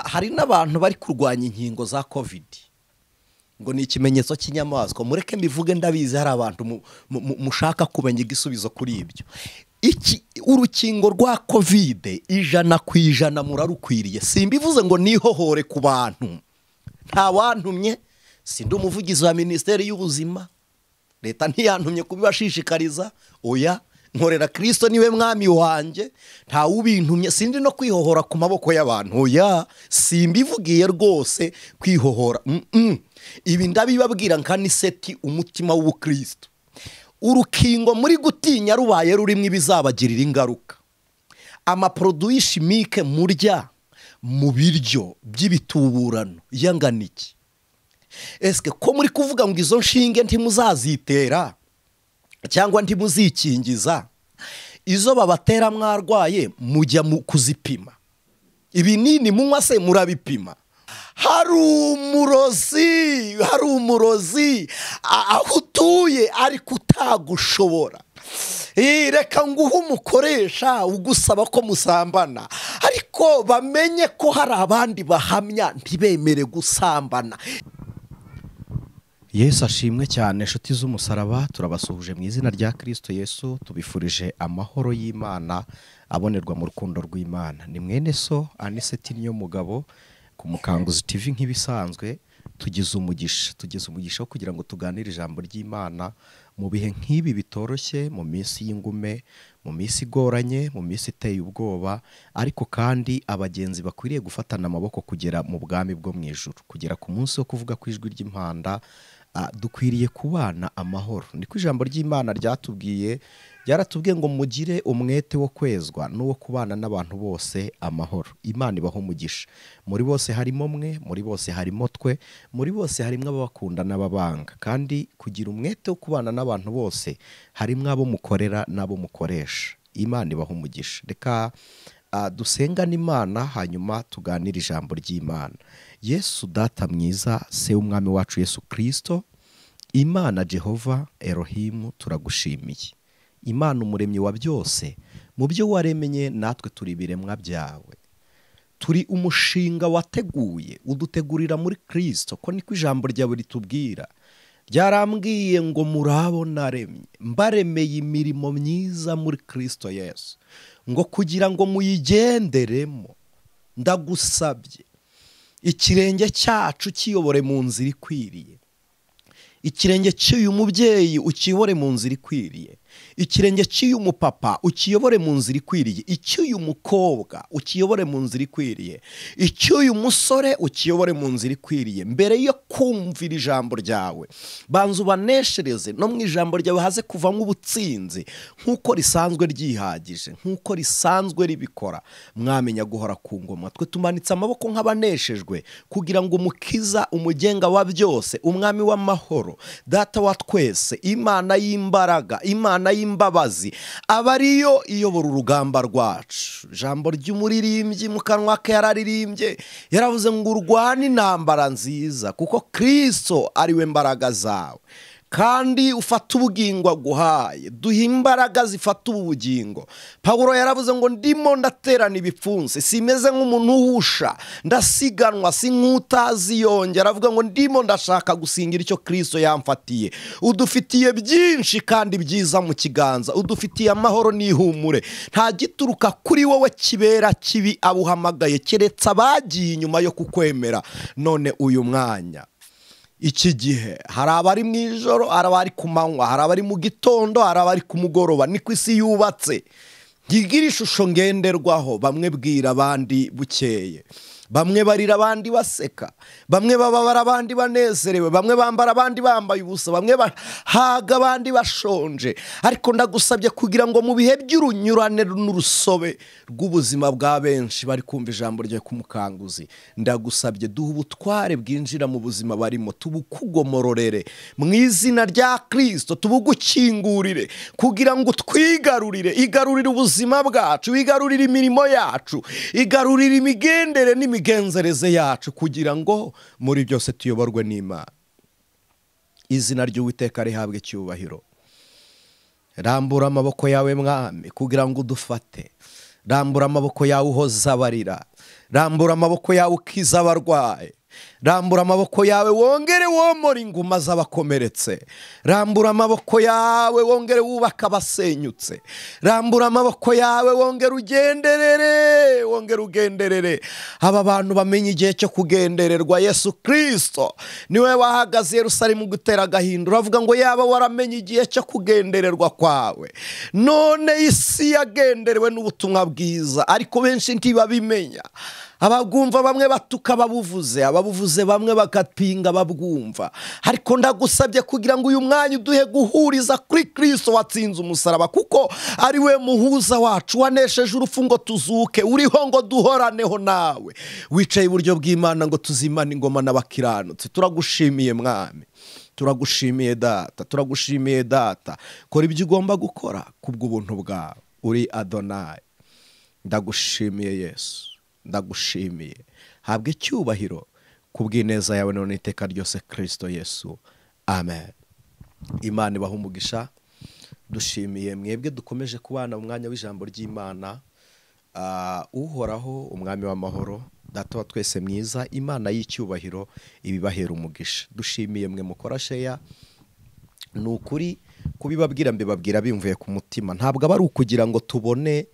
Hari n'abantu bari kurwanya inkingo za COVID ngo ni ikimenyetso cy'inyamaswa. Mureke mbivuge, ndabizi hari abantu mushaka kumenya igisubizo kuri ibyo. Iki urukingo rwa COVID 100% murarukwiriye. Simbivuze ngo nihohore ku bantu, nta wantumye, sindi umuvugizi wa Minisiteri y'Ubuzima, leta ntiyantumye kubibashishikariza, oya, nkorera Kristo niwe mwami wanjye, nta ubintumye, sindi no kwihohora ku maboko y'abantu, oya, simbivugiye rwose kwihohora. Ibi ndabibabwira nka Aniseti, umutima w'ubukristo. Urukingo muri gutinya rubaye rurimo ibizabagirira ingaruka. Amaproduit chimique murya mu biryo by'ibituburano yangana iki? Eske ko muri kuvuga ngo izo nshinge ntimuzazitera cyangwa ntimuzikingiza, izo babatera mwarwaye mujya kuzipima? Ibinini munywa se murabipima? Hari umurozi aho utuye ariko utagushobora. Reka nguhe umukoresha ugusaba ko musambana, ariko bamenye ko hari abandi bahamya ntibemere gusambana. Yesu ashimwe cyane. Inshuti z'umusaraba, turabasuhuje mu izina rya Kristo Yesu, tubifurije amahoro y'Imana abonerwa mu rukundo rw'Imana. Ni mwene so Aniseti niyo mugabo ku Mukanguzi TV. Nk'ibisanzwe tugize umugisha wo kugira ngo tuganire ijambo ry'Imana mu bihe nk'ibi bitoroshye, mu minsi y'ingume, mu minsi igoranye, mu minsi iteye ubwoba, ariko kandi abagenzi bakwiriye gufatana amaboko kugera mu bwami bwo mu ijuru, kugera ku munsi wo kuvuga ku ijwi ry'impanda. Dukwiriye kubana amahoro. Niko ijambo ry'Imana ryatubwiye, ryaratubwiye ngo mugire umwete wo kwezwa n'uwo kubana n'abantu bose amahoro. Imana ibaho umugisha. Muri bose harimo mwe, muri bose harimo twe, muri bose harimo ababakunda n'ababanga. Kandi kugira umwete wo kubana n'abantu bose harimo abo mukorera n'abo mukoresha. Imana ibaho umugisha. Reka dusengane Imana hanyuma tuganire ijambo ry'Imana. Yesu data mwiza, se w'umwami wacu Yesu Kristo, Imana Jehova Elohim, turagushimiye. Imana umuremyi wa byose, mu byo waremye natwe turi ibiremwa byawe. Turi umushinga wateguye, udutegurira muri Kristo, ko niko ijambo ryawe ritubwira. Ryarambwiye ngo murabo naremye, mbaremeye imirimo myiza muri Kristo Yesu, ngo kugira ngo muyigenderemo. Ndagusabye ikirenge cyacu kiyobore mu nzira ikwiriye, ikirenge cy'uyu mubyeyi ukiyobore mu nzira ikwiriye, ikirenge cy'uyu mupapa ukiyobore mu nzira ikwiriye, icy'uyu mukobwa ukiyobore mu nzira ikwiriye, icy'uyu musore ukiyobore mu nzira ikwiriye. Mbere yo kumvira ijambo ryawe, banza ubaneshereze, no mu ijambo ryawe haze kuvamo ubutsinzi nk'uko risanzwe ryihagije, nk'uko risanzwe ribikora. Mwamenya guhora ku ngoma, twe tumanitse amaboko nk'abaneshejwe kugira ngo umukiza, umugenga wa byose, umwami w'amahoro, data wa twese, Imana y'imbaraga, Imana y'imbabazi, aba ariyo iyobora urugamba rwacu. Ijambo ry'umuririmbyi mu kanwa ke yararirimbye, yaravuze ngo urwane intambara nziza kuko Kristo ariwe mbaraga zawe, kandi ufata ubugingo aguhaye. Duha imbaraga zifata ubugingo. Pawulo yaravuze ngo ndimo ndaterana ibipfunsi, simeze nk'umuntu uhusha, ndasiganwa si nk'utazi yongera. Aravuga ngo ndimo ndashaka gusingira icyo Kristo yamfatiye. Udufitiye byinshi kandi byiza mu kiganza, udufitiye amahoro n'ihumure. Nta gituruka kuri wowe kibera kibi abuhamagaye, keretse abagiye inyuma yo kukwemera. None uyu mwanya, iki gihe, hari abari mu ijoro, hari abari ku manywa, hari abari mu gitondo, hari abari ku mugoroba. Niko isi yubatse, ntigira ishusho ngenderwaho. Bamwe bwira abandi bukeye, bamwe barira abandi baseka, bamwe bababara abandi banezerewe, bamwe bambara abandi bambaye ubusa, bamwe bahaga abandi bashonje. Ariko ndagusabye kugira ngo mu bihe by'urunyurane n'urusobe rw'ubuzima bwa benshi bari kumva ijambo rye ku Mukanguzi, ndagusabye duhe ubutware bwinjira mu buzima barimo, tubukugomororere mu izina rya Kristo, tubugukingurire kugira ngo twigarurire, igarurire ubuzima bwacu, igarurire imirimo yacu, igarurire imigendere n'imigenzereze yacu, kugira ngo muri byose tuyoborwe n'Imana. Izina ry'Uwiteka rihabwe icyubahiro. Rambura amaboko yawe mwami kugira ngo udufate, rambura amaboko yawe uhoza abarira, Rambura amaboko yawe ukiza abarwaye. Rambura amaboko yawe wongere womora inguma z'abakomeretse. Rambura amaboko yawe wongere wubaka abasenyutse. Rambura amaboko yawe wongere ugenderere, wongere ugenderere aba bantu bamenye igihe cyo kugendererwa. Yesu Kristo niwe wahagaze Yerusalemu gutera agahinda, uravuga ngo yaba waramenye igihe cyo kugendererwa kwawe. None isi yagenderewe n'ubutumwa bwiza, ariko benshi ntibabimenya. Abagumva bamwe batuka babuvuze, ababuvuze bamwe bakapinga babwumva. Ariko ndagusabye kugira ngo uyu mwanya uduhe guhuriza kuri Kristo watsinze umusaraba, kuko ari we muhuza wacu, wanesheje urupfu ngo tuzuke, uriho ngo duhoraneho nawe, wicaye iburyo bw'Imana ngo tuzimane ingoma n'abakiranutsi. Turagushimiye Mwami, turagushimiye Data, turagushimiye Data. Kora ibyo ugomba gukora kubw'ubuntu bwawe, uri Adonai. Ndagushimiye Yesu, ndagushimiye. Habwa icyubahiro kubw'ineza yawe none iteka ryose, Kristo Yesu. Amen. Imana ibahe umugisha. Dushimiye mwebwe dukomeje kubana mu mwanya w'ijambo ry'Imana. Uhoraho umwami w'amahoro, Data wa twese mwiza, Imana y'icyubahiro ibibahera umugisha. Dushimiye mwe mukora share. Ni ukuri kubibabwira mbibabwira bimvuye ku mutima, ntabwo aba ari ukugira ngo tubone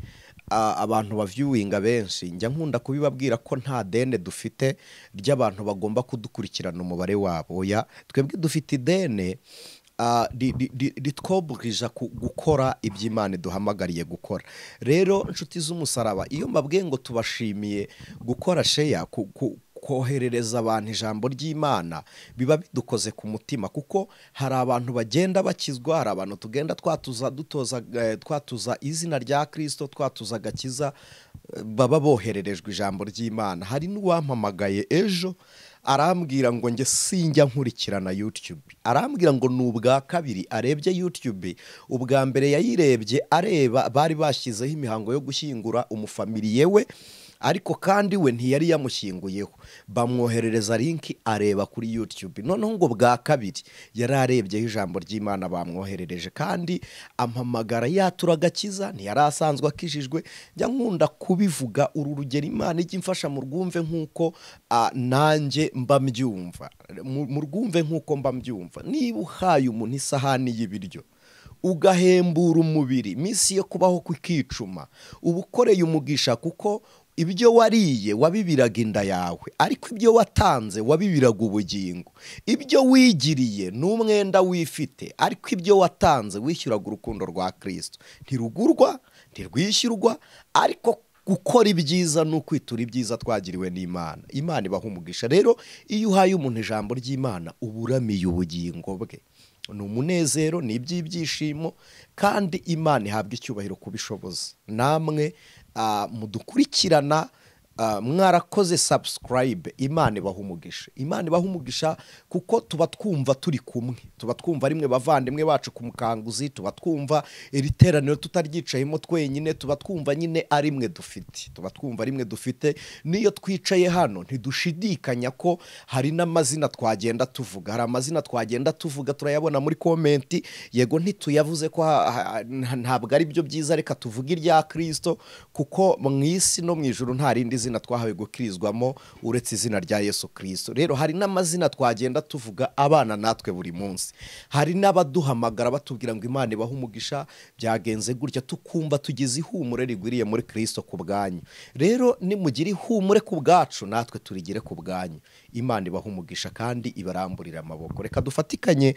abantu baviewinga benshi. Njya nkunda kubibabwira ko nta dene dufite ry'abantu bagomba kudukurikirana umubare wabo. Oya, twebwe dufite idene ritwoburija gukora iby'Imana duhamagariye gukora. Rero nshuti z'umusaraba, iyo mbabwiye ngo tubashimiye gukora share, koherereza abantu ijambo ry'Imana, biba bidukoze ku mutima, kuko hari abantu bagenda bakizwa, hari abantu tugenda twatuza dutoza, twatuza izina rya Kristo, twatuza agakiza, baba bohererejwe ijambo ry'Imana. Hari n'uwampamagaye ejo arambwira ngo nge sinjya nkurikirana YouTube, arambwira ngo ni ubwa kabiri arebye YouTube. Ubwa mbere yayirebye areba bari bashyizeho imihango yo gushyingura umufamiliye we, ariko kandi we ntiyari yamushyinguyeho, bamwoherereza linki areba kuri YouTube. Noneho ngo bwa kabiri yari arebyeho ijambo ry'Imana bamwoherereje, kandi ampamagara yatura agakiza, ntiyari asanzwe akijijwe. Njya nkunda kubivuga, uru rugero Imana ijya imfasha mu rwumve nk'uko nanjye mba mbyumva, mu rwumve nk'uko mba mbyumva. Niba uhaye umuntu isahani y'ibiryo ugahembura umubiri, iminsi yo kubaho kukicuma, uba ukoreye umugisha, kuko ibyo wariye wabibiraga inda yawe, ariko ibyo watanze wabibiraga ubugingo. Ibyo wigiriye n'umwenda wifite, ariko ibyo watanze wishyuraga urukundo rwa Kristo. Ntirugurwa, ntirwishyurwa, ariko gukora ibyiza ni ukwitura ibyiza twagiriwe n'Imana. Imana ibaha umugisha. Rero iyo uhaye umuntu ijambo ry'Imana, uburamiye ubugingo bwe. Ni umunezero, ni iby'ibyishimo, kandi Imana ihabwa icyubahiro kubishoboza. Namwe mudukurikirana, mwarakoze subscribe, Imana ibaha umugisha. Imana ibaha umugisha, kuko tuba twumva turi kumwe, tuba twumva rimwe bavandimwe bacu ku mukanguzi, tuba twumva iri teraniro tutaryicayemo twenyine, tuba twumva nyine ari mwe dufite, tuba twumva rimwe dufite. Niyo twicaye hano ntidushidikanya ko hari n'amazina twagenda tuvuga, hari amazina twagenda tuvuga turayabona muri comment. Yego ntituyavuze ko ntabwo ari byo byiza, reka tuvuge irya Kristo, kuko mu isi no mu ijuru nta rindi izina twahawe gukirizwamo uretse izina rya Yesu Kristo. Rero hari n'amazina twagenda tuvuga abana natwe buri munsi. Hari n'abaduhamagara batubwira ngo Imana ibahe umugisha, byagenze gutya, tukumva tugize ihumure rigwiriye muri Kristo ku bwanyu. Rero nimugira ihumure ku bwacu, natwe turigire ku bwanyu. Imana ibahe umugisha kandi ibaramburira amaboko. Reka dufatikanye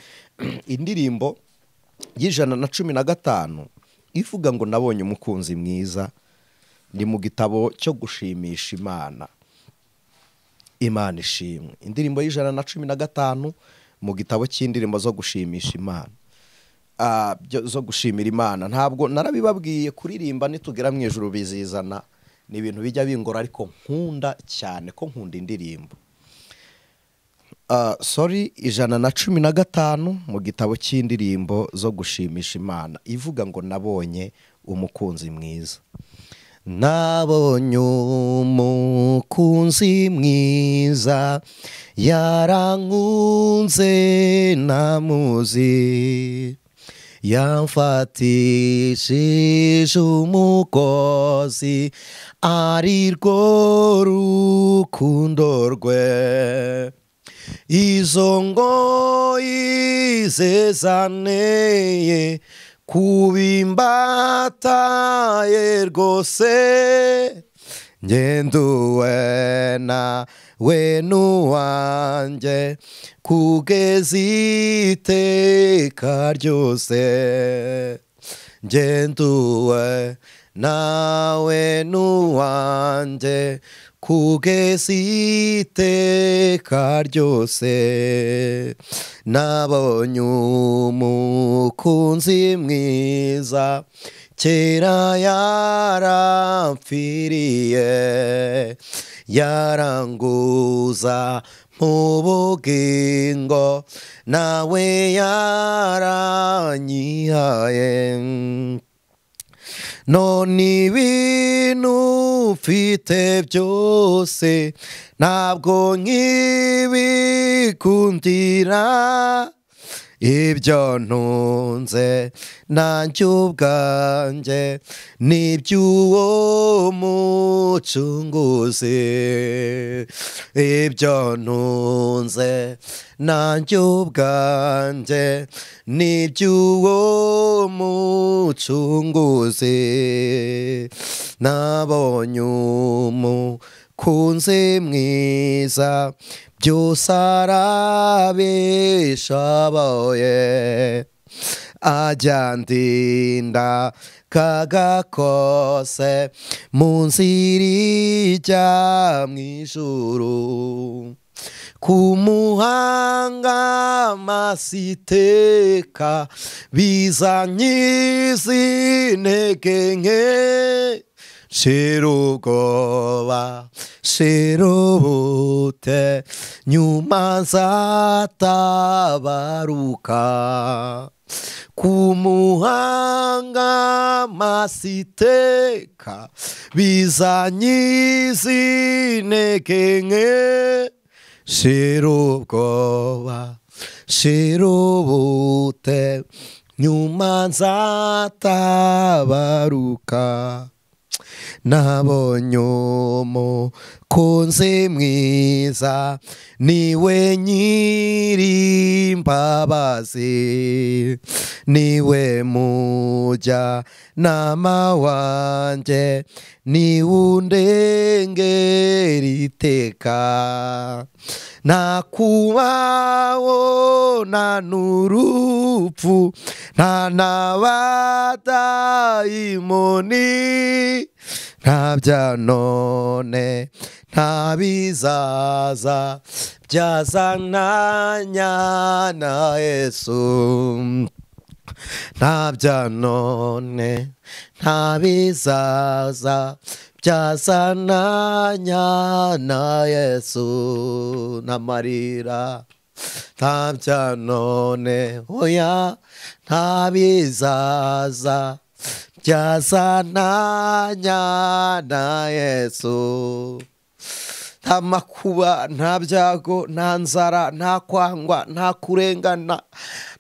indirimbo y'115 ivuga ngo nabonye umukunzi mwiza. Ni mu gitabo cyo gushimisha Imana. Imana ishimwe. Indirimbo y'115 mu gitabo cy'indirimbo zo gushimisha Imana, zo gushimira Imana. Ntabwo narabibabwiye kuririmba nitugera mu ijuru bizizana, ni ibintu bijya bingora, ariko nkunda cyane ko nkunda indirimbo. Sorry, 115 mu gitabo cy'indirimbo zo gushimisha Imana, ivuga ngo nabonye umukunzi mwiza. Nabonye umukunzi mwiza, yarankunze namuzi, Yamfatishije umugozi ari rwo rukundo rwe. Izo ngoyi zezaneye kubimbataye rwose, ngenduwe nawe n'uwanjye kugeza iteka ryose. Ngenduwe nawe n'uwanjye kugeza iteka ryose. Nabonye umukunzi mwiza kera yaramfiriye, yaranguza mu bugingo nawe yaranyihaye. None ibintu mfite byose ntabwo nkibikundira, ibyo ntunze nanjye ubwanjye n'iby'uwo mucunguzi. Ibyo ntunze nanjye ubwanjye n'iby'uwo mucunguzi. Nabonye umukunzi mwiza byose arabishoboye, ajya ndinda kagakose mu nzira ijya mu ijuru. Kumuhanga amasiteka bizanyiza intege nke, shira ubwoba shira ubute nyuma nzatabaruka. Kumuhanga amasiteka bizanyiza intege nke, shira ubwoba shira ubute nyuma nzatabaruka. Nabonye umukunzi mwiza niwe nyir'imbabazi, niwe mujyanama wanjye niwe undengera iteka. Nta kubaho nta n'urupfu nta n'abadayimoni, nta bya none nta bizaza byazananya na Yesu. Nta bya none nta bizaza byazananya na Yesu. N'amarira nta bya none oya nta bizaza byazananya na Yesu. Nta makuba nta byago nta nzara nta kwangwa nta kurengana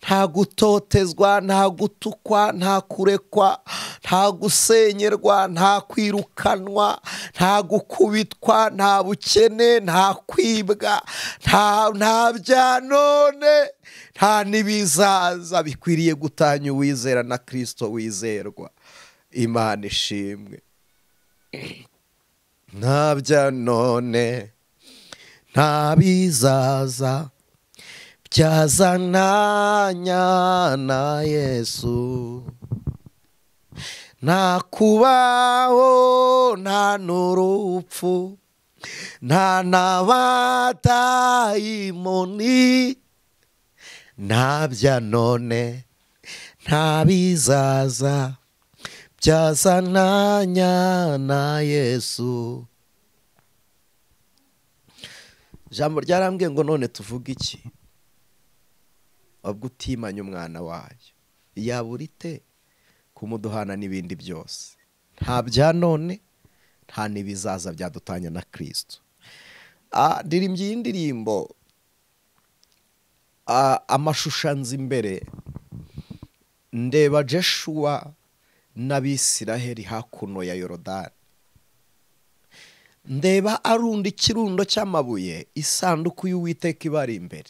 nta gutotezwa nta gutukwa nta kurekwa nta gusenyerwa nta kwirukanwa nta gukubitwa nta bukene nta kwibwa nta bya none nta n'ibizaza bikwiriye gutanya uwizera na Kristo wizerwa. Imana ishimwe. Nta bya none nta bizaza byazananya na Yesu. Nta kubaho nta n'urupfu nta n'abadayimoni, nta bya none nta bizaza byazananya na Yesu. Ijambo ryarambwiye ngo none tuvuge iki? Ubwo utimanye umwana wayo yaburite kumuduhana n'ibindi byose. Nta bya none nta n'ibizaza byadutanya na Kristo. Ndirimbye iyi ndirimbo amashusho anzi imbere Ndeba Jeshuwa n'Abisiraheli hakuno ya Yorodani, ndeba arunda ikirundo cy'amabuye, isanduku y'Uwiteka ibari imbere.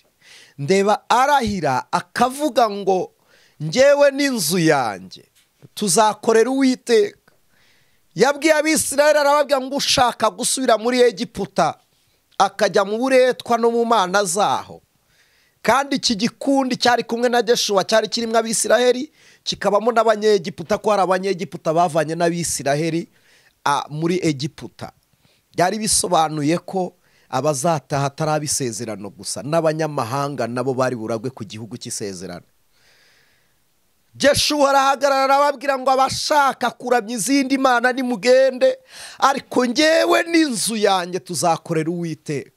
Ndeba arahira akavuga ngo njyewe n'inzu yanjye tuzakorera Uwiteka. Yabwiye Abisiraheli arababwira ngo ushaka gusubira muri Egiputa akajya mu buretwa no mu mana zaho. Kandi iki gikundi cyari kumwe na Jeshuwa cyari kirimo Abisiraheli kikabamo n'Abanyegiputa, ko hari Abanyegiputa bavanye n'Abisiraheli muri Egiputa. Byari bisobanuye ko abazataha atari ab'isezerano gusa, n'abanyamahanga nabo bari buragwe ku gihugu cy'isezerano. Jeshuwa arahagarara arababwira ngo abashaka kuramya izindi mana nimugende, ariko njyewe n'inzu yanjye tuzakorera Uwiteka.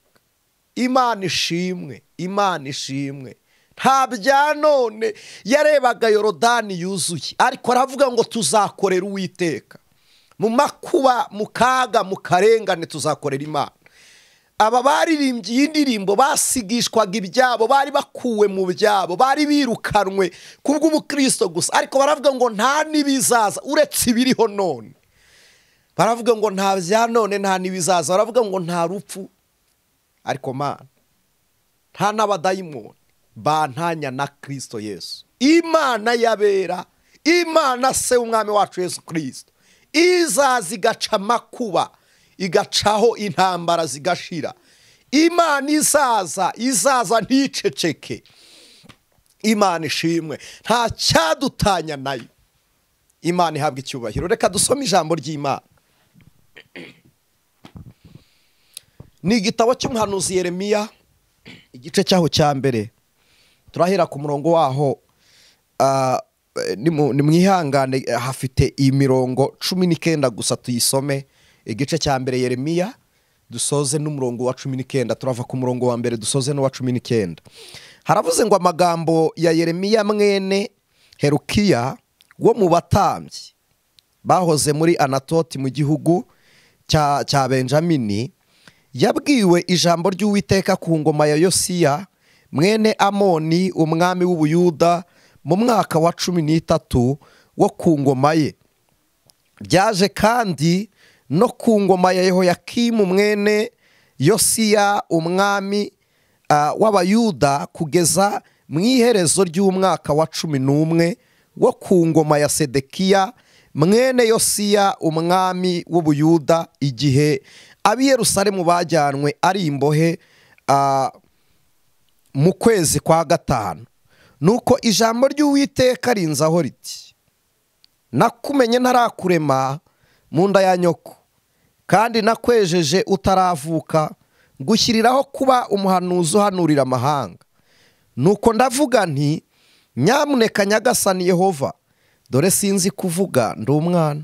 Imana ishimwe, Imana ishimwe. Nta bya none yarebaga Yorodani yuzuye, ariko aravuga ngo tuzakorera Uwiteka. Mu makuba, mu kaga, mu karengane tuzakorera Imana. Aba baririmbye iyi ndirimbo basigishwaga ibyabo, bari bakuwe mu byabo, bari birukanwe kubw'ubukristo gusa, ariko baravuga ngo nta n'ibizaza uretse ibiriho none. Baravuga ngo nta bya none, nta n'ibizaza. Baravuga ngo nta rupfu, ariko Mana, nta n'abadayimoni bantanya na Kristo Yesu. Imana yabera, Imana se w'umwami wacu Yesu Kristo, izaza igaca amakuba, igacaho intambara zigashira. Imana izaza, izaza nticeceke. Imana ishimwe, nta cyadutanya nayo. Imana ihabwa icyubahiro. Reka dusome ijambo ry'Imana. Ni igitabo cy'umuhanuzi Yeremiya, igice cyaho cya mbere. Turahera ku murongo waho, ni mwihangane, hafite imirongo 19 gusa, tuyisome. Igice cya mbere Yeremiya, dusoze n'umurongo wa 19. Turava ku murongo wa mbere dusoze n'uwa 19. Haravuze ngo amagambo ya Yeremiya mwene Herukiya wo mu batambyi bahoze muri Anatoti mu gihugu cya Benjamini, yabwiwe ijambo ry'Uwiteka ku ngoma ya Yosiya mwene Amoni umwami w'Ubuyuda mu mwaka wa 13 wo ku ngoma ye. Byaje kandi no ku ngoma ya Yehoyakimu mwene Yosiya umwami w'Abayuda kugeza mu iherezo ry'umwaka wa 11 wo ku ngoma ya Sedekiya mwene Yosiya umwami w'Ubuyuda, igihe ab'i Yerusalemu bajyanwe ari imbohe mu kwezi kwa 5. Nuko ijambo ry'Uwiteka rinzaho riti: nakumenye ntarakurema mu nda ya nyoko, kandi nakwejeje utaravuka, ngushyiriraho kuba umuhanuzi uhanurira amahanga. Nuko ndavuga nti: nyamuneka Nyagasani Yehova, dore sinzi kuvuga, ndi umwana.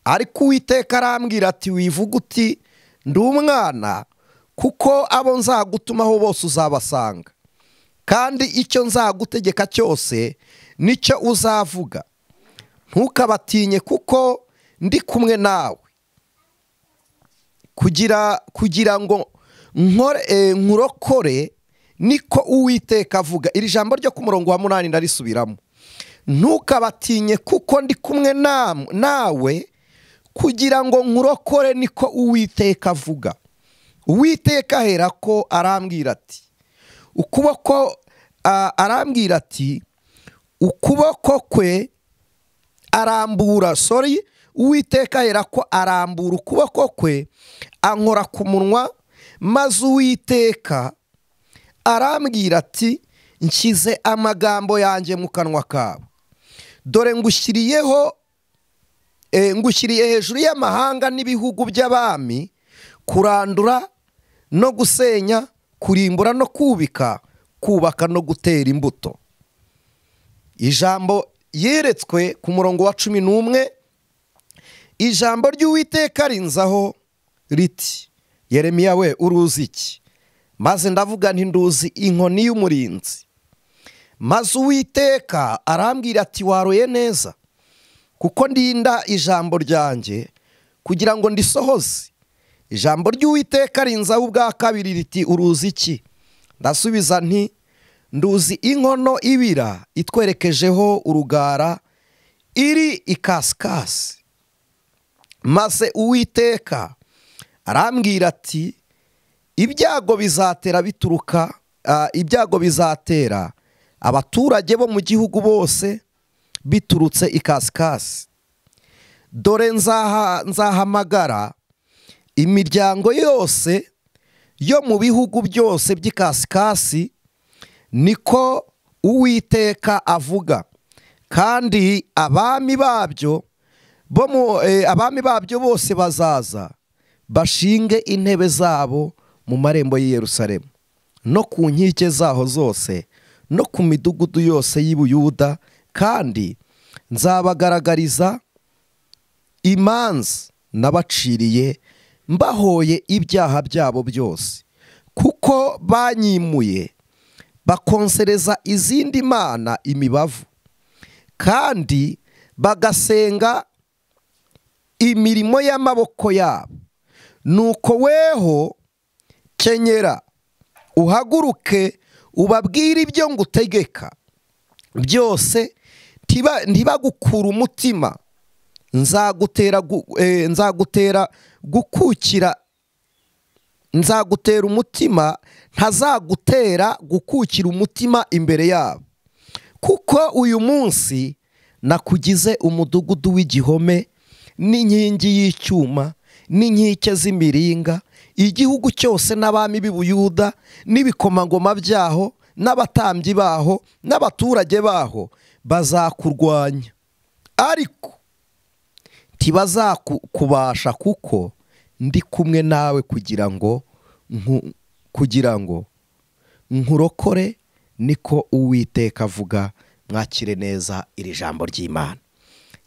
Ariko Uwiteka arambwira ati: wivuga uti ndi umwana, kuko abo nzagutumaho bose uzabasanga, kandi icyo nzagutegeka cyose nicyo uzavuga. Ntukabatinye, kuko ndi kumwe nawe, kugira ngo nkurokore, niko Uwiteka avuga. Iri jambo ryo ku murongo wa 8 ndarisubiramo: ntukabatinye, kuko ndi kumwe nawe, kugira ngo nkurokore, niko Uwiteka avuga. Uwiteka aherako arambwira ati: ukuboko arambwira ati ukuboko kwe arambura, sorry, Uwiteka aherako arambura ukuboko kwe ankora ku munwa, maze Uwiteka arambwira ati: nshyize amagambo yanjye mu kanwa kawe. Dore ngushyiriye hejuru y'amahanga n'ibihugu by'abami, kurandura no gusenya, kurimbura no kubika, kubaka no gutera imbuto. Ijambo yeretswe ku murongo wa 11, ijambo ry'Uwiteka rinzaho riti: Yeremiya we, uruzi iki? Maze ndavuga nti: nduzi inkoni y'umurinzi. Maze Uwiteka arambwira ati: waroye neza, kuko ndinda ijambo ryanjye kugira ngo ndisohoze. Ijambo ry'Uwiteka rinzaho ubwa kabiri riti: uruzi iki? Ndasubiza nti: Nduzi inkono ibira itwerekejeho urugara iri ikasikasi. Maze Uwiteka arambwira ati ibyago bizatera bituruka, ibyago bizatera abaturage bo mu gihugu bose biturutse ikasikasi. Dore nzahamagara imiryango yose yo mu bihugu byose by'ikasikasi, niko Uwiteka avuga, kandi abami babyo abami babyo bose bazaza bashinge intebe zabo mu marembo y'i Yerusalemu no ku nkike zaho zose no ku midugudu yose y'i Buyuda, kandi nzabagaragariza imanza nabaciriye mbahoye ibyaha byabo byose, kuko banyimuye bakonsereza izindi mana imibavu, kandi bagasenga imirimo y'amaboko yabo. Nuko weho kenyera uhaguruke ubabwire ibyo ngutegeka byose, ntibagukura umutima. Nzagutera gukukira, nzagutera umutima, ntazagutera gukukira umutima imbere yabo, kuko uyu munsi nakugize umudugudu w'igihome n'inkingi y'icyuma n'inkike z'imiringa, igihugu cyose n'abami b'i Buyuda n'ibikomangoma byaho n'abatambyi baho n'abaturage baho bazakurwanya, ariko ntibazakubasha, kuko ndi kumwe nawe kugira ngo nkurokore, niko Uwiteka avuga. Mwakire neza iri jambo ry'Imana.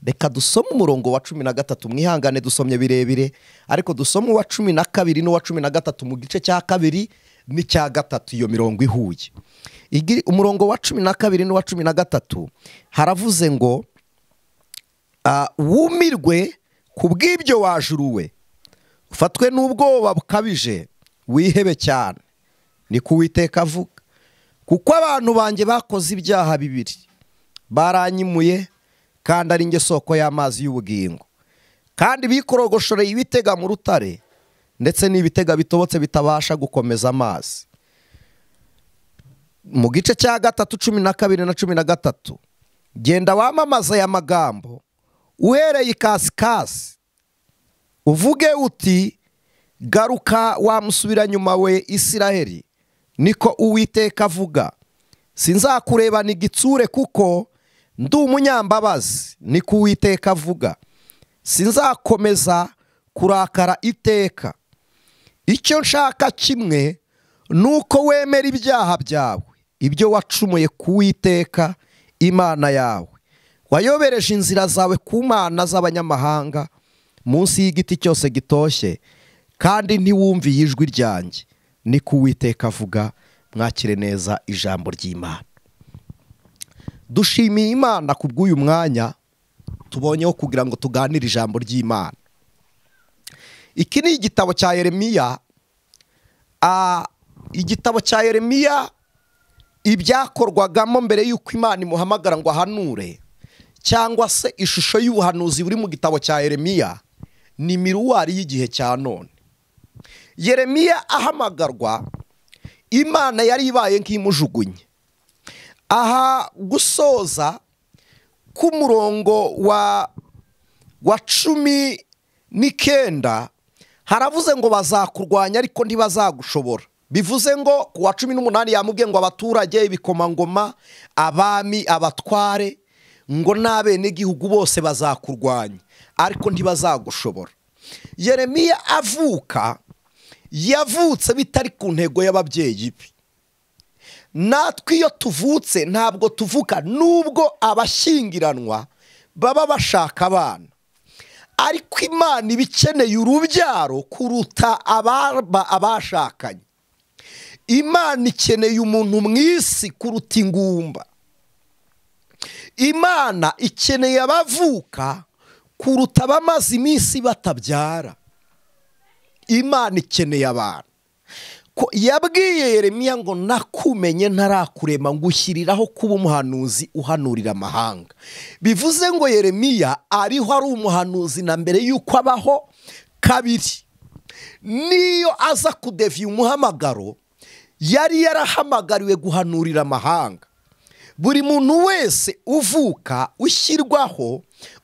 Reka dusome umurongo wa 13. Mwihangane dusomye birebire, ariko dusome uwa 12 n'uwa 13 mu gice cya kabiri n'icya gatatu, iyo mirongo ihuye. Umurongo wa 12 n'uwa 13 haravuze ngo: "Wumirwe ku bw'ibyo wa juru we, ufatwe n'ubwoba bukabije, wihebe cyane, niko Uwiteka avuga, kuko abantu banjye bakoze ibyaha bibiri: baranyimuye kandi ari njye soko y'amazi y'ubugingo, kandi bikorogoshoreye ibitega mu rutare, ndetse n'ibitega bitobotse bitabasha gukomeza amazi." Mu gice cya gatatu, 12 na 13: "Genda wamamaza aya magambo uhereye ikasikasi, uvuge uti: Garuka wa musubiranyuma we Isiraheli, niko Uwiteka avuga, sinzakurebana igitsure, kuko ndi umunyambabazi, niko Uwiteka avuga, sinzakomeza kurakara iteka. Icyo nshaka kimwe ni uko wemera ibyaha byawe, ibyo wacumuye ku Uwiteka Imana yawe, wayobereje inzira zawe ku mana z'abanyamahanga munsi y'igiti cyose gitoshye, kandi ntiwumviye ijwi ryanjye, niko Uwiteka avuga." Mwakire neza ijambo ry'Imana. Dushimiye Imana ku bw'uyu mwanya tubonyeho kugira ngo tuganire ijambo ry'Imana. Iki ni igitabo cya Yeremiya. Igitabo cya Yeremiya, ibyakorwagamo mbere y'uko Imana imuhamagara ngo ahanure, cyangwa se ishusho y'ubuhanuzi buri mu gitabo cya Yeremiya, ni miroir y'igihe cya none. Yeremiya ahamagarwa, Imana yari ibaye nk'imujugunye. Aha gusoza k'umurongo wa 19 haravuze ngo bazakurwanya ariko ntibazagushobora. Bivuze ngo ku wa 18 yamubwiye ngo abaturage, ibikomangoma, abami, abatware, ngo n'abenegihugu bose bazakurwanya ariko ntibazagushobora. Yeremiya avuka, yavutse bitari ku ntego y'ababyeyi be. Natwe iyo tuvutse ntabwo tuvuka, nubwo abashyingiranwa baba bashaka abana, ariko Imana iba ikeneye urubyaro kuruta abashakanye. Imana ikeneye umuntu mu isi kuruta ingumba. Imana ikeneye abavuka kuruta abamaze iminsi batabyara. Imana ikeneye abantu. Ko yabwiye Yeremiya ngo nakumenye ntarakurema, ngushyiriraho kuba umuhanuzi uhanurira amahanga. Bivuze ngo Yeremiya ariho ari umuhanuzi na mbere yuko abaho. Kabiri, niyo aza kudeviya umuhamagaro, yari yarahamagariwe guhanurira amahanga. Buri muntu wese uvuka, ushyirwaho,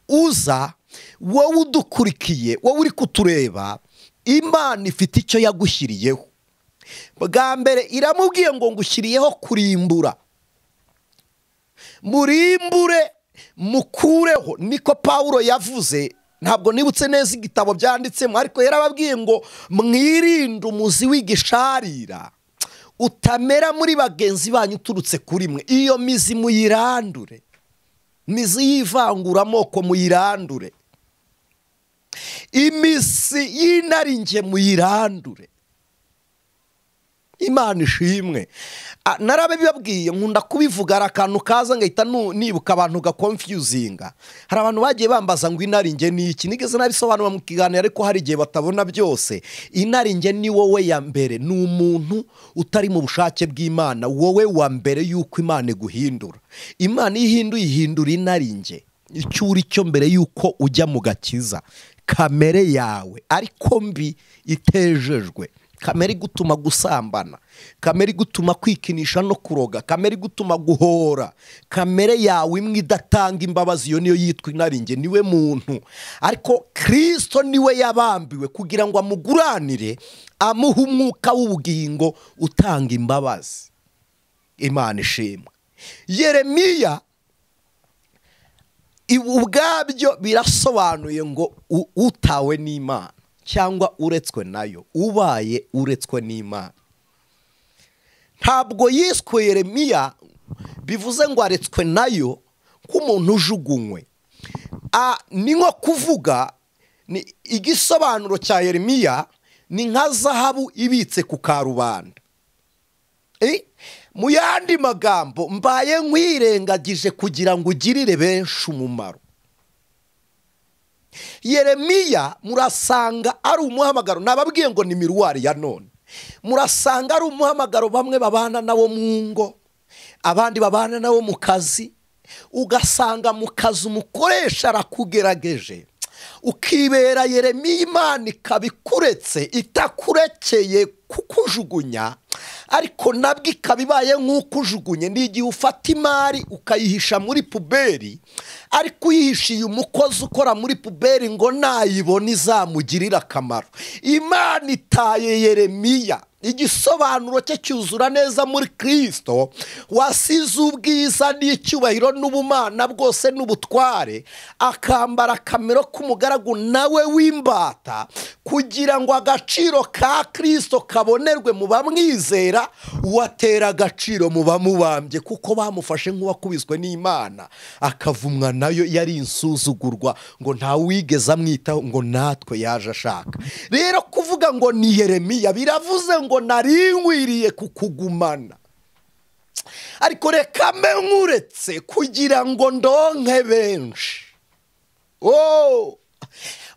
uza, wowe udukurikiye, wowe uri kutureba, Imana ifite icyo yagushyiriyeho. Bwa mbere iramubwiye ngo ngushyiriyeho kurimbura, murimbure mukureho. Niko Pawulo yavuze, ntabwo nibutse neza igitabo byanditsemo, ariko yarababwiye ngo mwirinde umuzi w'igisharira utamera muri bagenzi banyu uturutse kuri mwe. Iyo mizi muyirandure, mizi y'ivanguramoko muyirandure, imizi y'inarinjye muyirandure. Imana ishimwe. Narabibabwiye, nkunda kubivuga, hari akantu kaza ngahita nibuka abantu gakonfuzinga. Hari abantu bagiye bambaza ngo inarinjye ni iki, nigeze nabisobanura mu kiganiro, ariko hari igihe batabona byose. Inarinjye ni wowe ya mbere, ni umuntu utari mu bushake bw'Imana, wowe wa mbere yuko Imana iguhindura. Imana iyo ihinduye, ihindura inarinjye, icyo uri cyo mbere yuko ujya mu gakiza, kamere yawe ariko mbi itejejwe, kamere igutuma gusambana, kamere igutuma kwikinisha no kuroga, kamere igutuma guhora, kamere yawe imwe idatanga imbabazi, iyo niyo yitwa inarinjye, niwe muntu. Ariko Kristo niwe yabambiwe kugira ngo amuguranire, amuhe umwuka w'ubugingo utanga imbabazi. Imana ishimwe. Yeremiya ubwabyo birasobanuye ngo utawe n'Imana cyangwa uretswe nayo, ubaye uretswe n'Imana. Ntabwo yiswe Yeremiya bivuze ngo aretswe nayo nk'umuntu ujugunywe. Ni nko kuvuga, ni igisobanuro cya Yeremiya ni nka zahabu ibitse ku karubanda. Mu yandi magambo, mbaye nkwirengagije kugira ngo ugirire benshi umumaro. Yeremiya murasanga ari umuhamagaro, nababwiye ngo ni miruwari ya none. Murasanga ari umuhamagaro, bamwe babana nabo mu ngo, abandi babana nabo mu kazi. Ugasanga mu kazi umukoresha arakugerageje, ukibera Yeremiya, Imana ikabikuretse, itakurekeye kukujugunya, ariko nabwo ikaba ibaye nk'ukujugunye. Ni igihe ufata imari ukayihisha muri puberi, ariko uyihishiye umukozi ukora muri puberi ngo nayibona izamugirira akamaro. Imana itaye Yeremiya, igisobanuro cye cyuzura neza muri Kristo wasize ubwiza n'icyubahiro n'ubumana bwose n'ubutware, akambara akamero k'umugaragu nawe w'imbata, kugira ngo agaciro ka Kristo kabonerwe mu bamwizera, uwatera agaciro mu bamubambye, kuko bamufashe nk'uwakubiswe n'Imana akavumwa nayo, yari insuzugurwa ngo nta wigeze amwitaho, ngo natwe yaje ashaka. Rero kuvuga ngo ni Yeremiya biravuze ngo narinkwiriye kukugumana, ariko reka mbe nkuretse kugira ngo ndonke benshi.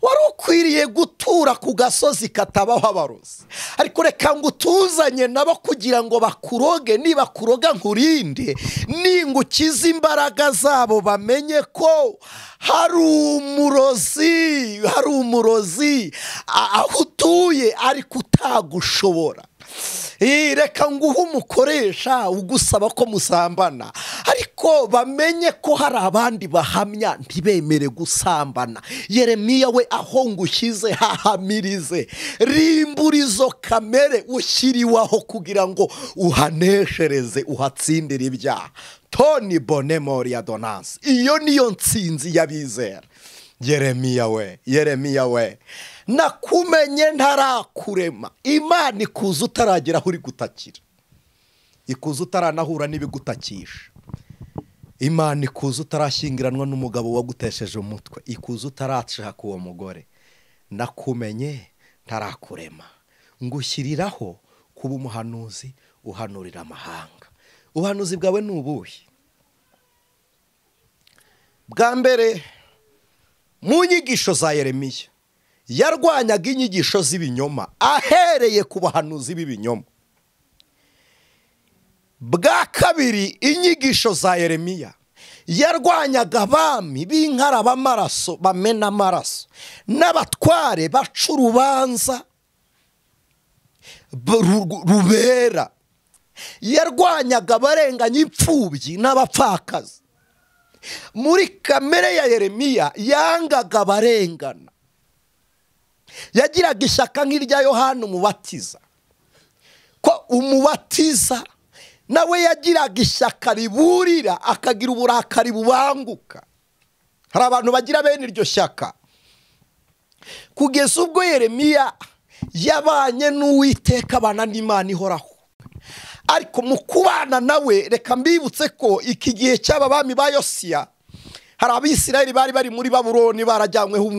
Wari ukwiriye gutura ku gasozi katabaho abarozi, ariko reka ngo utuzanye nabo kugira ngo bakuroge, niba kuroga nkurinde, ningukiza imbaraga zabo bamenye ko hari umurozi, hari umurozi aho utuye ariko utagushobora. Reka nguhe umukoresha ugusaba ko musambana, ariko bamenye ko hari abandi bahamya ntibemere gusambana. Yeremiya we aho ngushyize hahamirize, rimbura izo kamere ushyiriwaho kugira ngo uhaneshereze, uhatsindire ibyaha. Toni bonemori adonance, iyo niyo ntsinzi y'abizera. Yeremiya we, Yeremiya we, nakumenye ntarakurema. Imana ikuza utaragera aho uri gutakira, ikuza utaranahura n'ibigutakisha. Imana ikuza utarashyingiranwa n'umugabo wagutesheje umutwe, ikuza utarashaka uwo mugore. Nakumenye ntarakurema, ngushyiriraho kuba umuhanuzi uhanurira amahanga. Ubuhanuzi bwawe ni ubuhe? Bwa mbere, mu nyigisho za Yeremiya yarwanyaga inyigisho z'ibinyoma, ahereye ku bahanuzi b'ibinyoma. Bwa kabiri, inyigisho za Yeremiya yarwanyaga abami b'inkarabamaraso bamena amaraso n'abatware baca urubanza rubera. Yarwanyaga abarenganya imfubyi n'abapfakazi. Muri kamere ya Yeremiya yangaga abarengana. Yagiraga ishyaka nk'irya Yohana Umubatiza, ko umubatiza nawe yagiraga ishyaka riburira, akagira uburakari bubanguka. Hari abantu bagira bene iryo shyaka. Kugeza ubwo Yeremiya yabanye n'Uwiteka, abana n'Imana ihoraho. Ariko mu kubana nawe, reka mbibutse ko iki gihe cy'aba bami ba Yosiya, hari Abisirayeli bari bari muri Babuloni barajyanyweho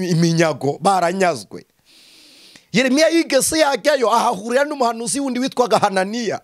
iminyago, baranyazwe. Yeremiya yigeze yajyayo ahahurira n'umuhanuzi wundi witwaga Hananiya.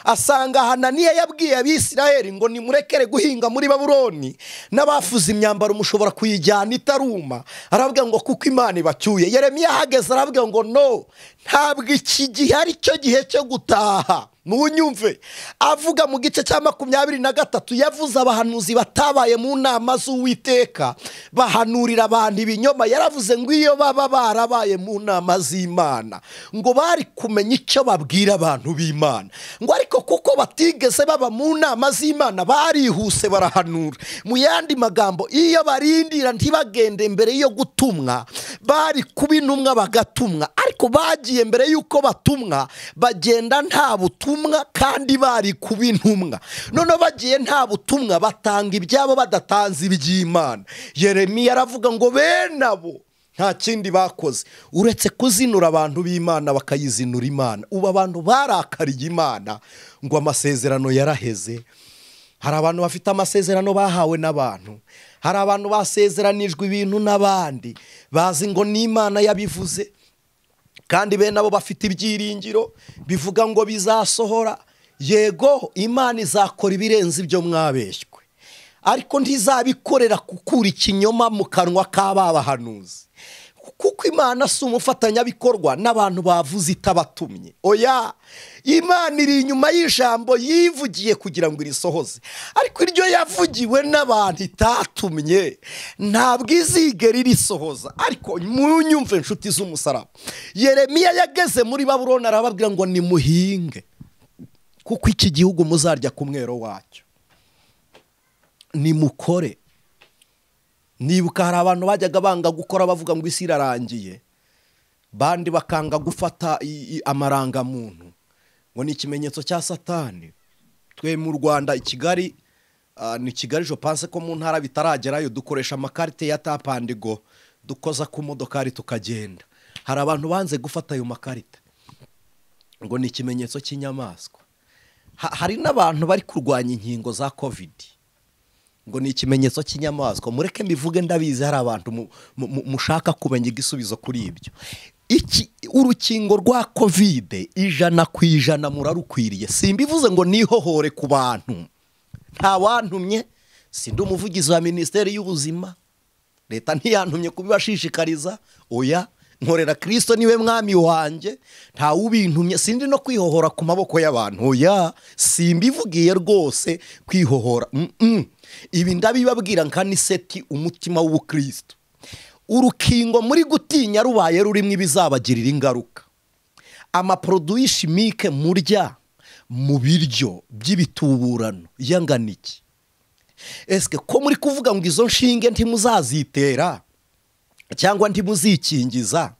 Asanga Hananiya yabwiye Abisirayeli ngo nimurekere guhinga muri Babuloni, n'abafuze imyambaro mushobora kuyijyana itaruma. Aravuga ngo kuko Imana ibacyuye. Yeremiya ahageze aravuga ngo no, ntabwo iki gihe ari cyo gihe cyo gutaha. Munyumve, avuga mu gice cya 23 yavuze abahanuzi batabaye mu nama z'Uwiteka bahanurira abantu ibinyoma. Yaravuze ngo iyo baba barabaye mu nama z'Imana ngo bari kumenya icyo babwira abantu b'Imana, ngo ariko kuko batigeze baba mu nama z'Imana barihuse barahanura. Mu yandi magambo, iyo barindira ntibagende mbere yo gutumwa, bari kuba intumwa bagatumwa, ariko bagiye mbere yuko batumwa bagenda nta butumwa kandi bari kuba intumwa. None bagiye nta butumwa, batanga ibyabo badatanze iby'Imana. Yeremiya aravuga ngo bene abo nta kindi bakoze uretse kuzinura abantu b'Imana bakayizinura Imana. Ubu abantu barakariye Imana ngo amasezerano yaraheze. Hari abantu bafite amasezerano bahawe n'abantu, hari abantu basezeranijwe ibintu n'abandi bazi ngo n'Imana yabivuze, kandi bene abo bafite ibyiringiro bivuga ngo bizasohora. Yego, Imana izakora ibirenze ibyo mwabeshywe, ariko ntizabikorera gukura ikinyoma mu kanwa k'ababahanuzi, kuko Imana si umufatanyabikorwa n'abantu bavuze itabatumye. Oya, Imana iri inyuma y'ijambo yivugiye kugira ngo irisohoze, ariko iryo yavugiwe n'abantu itatumye ntabwo izigera irisohoza. Ariko munyumve nshuti z'umusaraba, Yeremiya yageze muri Babuloni arababwira ngo nimuhinge, kuko iki gihugu muzarya ku mwero wacyo. Nimukore. Nibuka hari abantu bajyaga banga gukora bavuga ngo isi irarangiye, bandi bakanga gufata amarangamuntu ngo ni ikimenyetso cya Satani. Twe mu Rwanda i Kigali, ni Kigali je pense ko mu ntara bitaragerayo, dukoresha amakarite ya tapandigo dukoza ku modokari tukagenda. Hari abantu banze gufata ayo makarita ngo ni ikimenyetso cy'inyamaswa. Hari n'abantu bari kurwanya inkingo za Covid ngo ni ikimenyetso cy'inyamaswa. Mureke mbivuge, ndabizi hari abantu mushaka kumenya igisubizo kuri ibyo. Iki urukingo rwa Covid 100% murarukwiriye. Simbivuze ngo nihohore ku bantu, nta wantumye, sindi umuvugizi wa Minisiteri y'Ubuzima, leta ntiyantumye kubibashishikariza. Oya, nkorera Kristo niwe mwami wanjye, nta ubintumye, sindi no kwihohora ku maboko y'abantu. Oya, simbivugiye rwose kwihohora. Ibi ndabibabwira nka niseti umutima w'ubukristo. Urukingo muri gutinya rubaye rurimo ibizabagirira ingaruka. Amaproduit chimique murya mu biryo by'ibituburano yangana iki? Eske ko muri kuvuga ngo izo nshinge ntimuzazitera cyangwa ntimuzikingiza,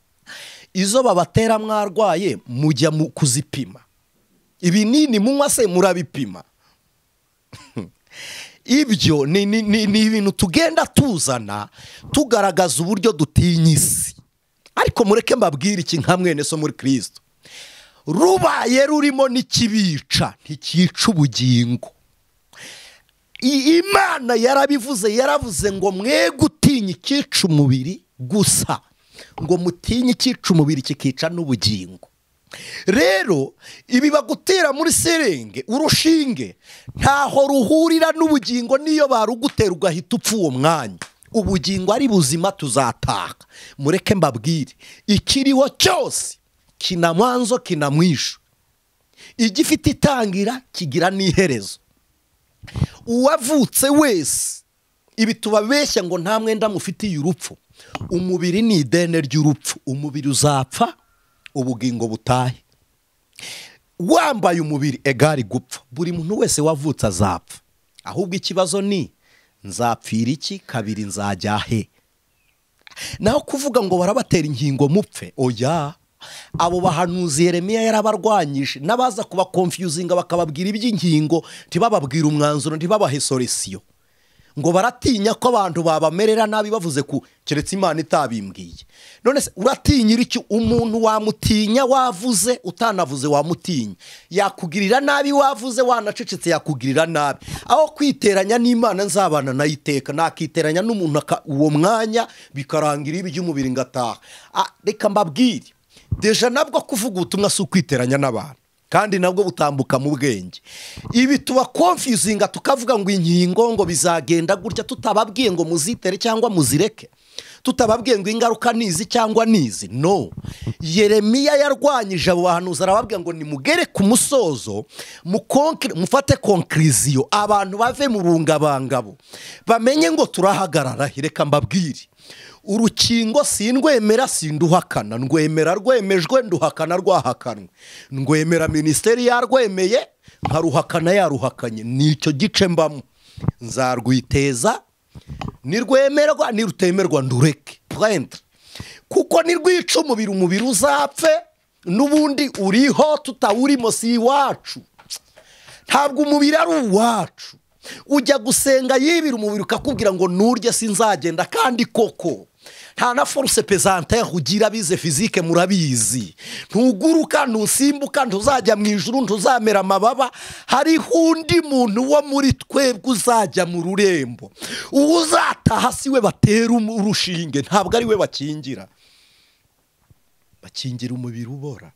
izo babatera mwarwaye mujya mu kuzipima? Ibinini munywa se murabipima? Ibyo ni ibintu tugenda tuzana tugaragaza uburyo dutinya isi. Ariko mureke mbabwire iki nka mwene so muri Kristo, rubaye rurimo n'ikibica ntikica ubugingo. Imana yarabivuze, yaravuze ngo mwe gutinya ikica umubiri gusa, ngo mutinye ikica umubiri kikica n'ubugingo. Rero ibi bagutera muri serenge urushinge ntaho ruhurira n'ubugingo, niyo barugutera ugahita upfa uwo mwanya. Ubugingo ari buzima tuzataha. Mureke mbabwire, ikiriho cyose kina mwanzo kina mwisho. Igifite itangira kigira n'iherezo. Uwavutse wese, ibi tubabeshya ngo nta mwenda mufitiye urupfu. Umubiri ni idene ry'urupfu, umubiri uzapfa ubugingo butahe. Wambaye umubiri egari gupfa. Buri muntu wese wavutse azapfa. Ahubwo ikibazo ni nzapfira iki, kabiri nzajya he? Naho kuvuga ngo barabatera inkingo mupfe, oya. Abo bahanuzi Yeremiya yarabarwanyije, n'abaza kuba confusinga bakababwira iby'inkingo, ntibababwira umwanzuro, ntibabahe solution. Ngo baratinya ko abantu babamerera nabi bavuze ku keretse Imana itabimbwiye. None se uratinyira iki? Umuntu wamutinya wavuze, utanavuze wamutinya. Yakugirira nabi wavuze, wanacecetse yakugirira nabi. Aho kwiteranya n'Imana nzabana nayiteka, nakiteranya n'umuntu uwo mwanya bikarangira iby'umubiri ngataha. Reka mbabwire, deja nabwo kuvuga ubutumwa si ukwiteranya n'abantu, kandi nabwo butambuka mu bwenge. Ibi tuba confusinga tukavuga ngo inkingo ngo bizagenda gutya, tutababwiye ngo muzitere cyangwa muzireke, tutababwiye ngo ingaruka nizi cyangwa nizi. No, Yeremiya yarwanyije abo bahanuzi, arababwira ngo nimugere ku musozo, mufate conclusion, abantu bave mu rungabangabo, bamenye ngo turahagarara. Reka mbabwire, urukingo sindwemera sinduhakana, ndwemera rwemejwe, nduhakana rwahakanwe, ndwemera ministeri yarwemeye, nkaruhakana yaruhakanye. Nicyo gice mbamo, nzarwiteza, nirwemerwa nirutemerwa ndureke point, kuko nirwica umubiri, umubiri uzapfe, n'ubundi uriho tutawurimo si iwacu. Ntabwo umubiri ari uwacu. Ujya gusenga yibira umubiri ukakubwira ngo nurye sinzagenda, kandi koko nta na force pesanteur ugira, bize physique murabizi. Ntuguruka, ntusimbuka, ntuzajya mu ijuru, ntuzamera amababa. Hariho undi muntu wo muri twebwe uzajya mu rurembo. Uzataha si we batera urushinge, ntabwo ari we bakingira. Bakingira umubiri ubora,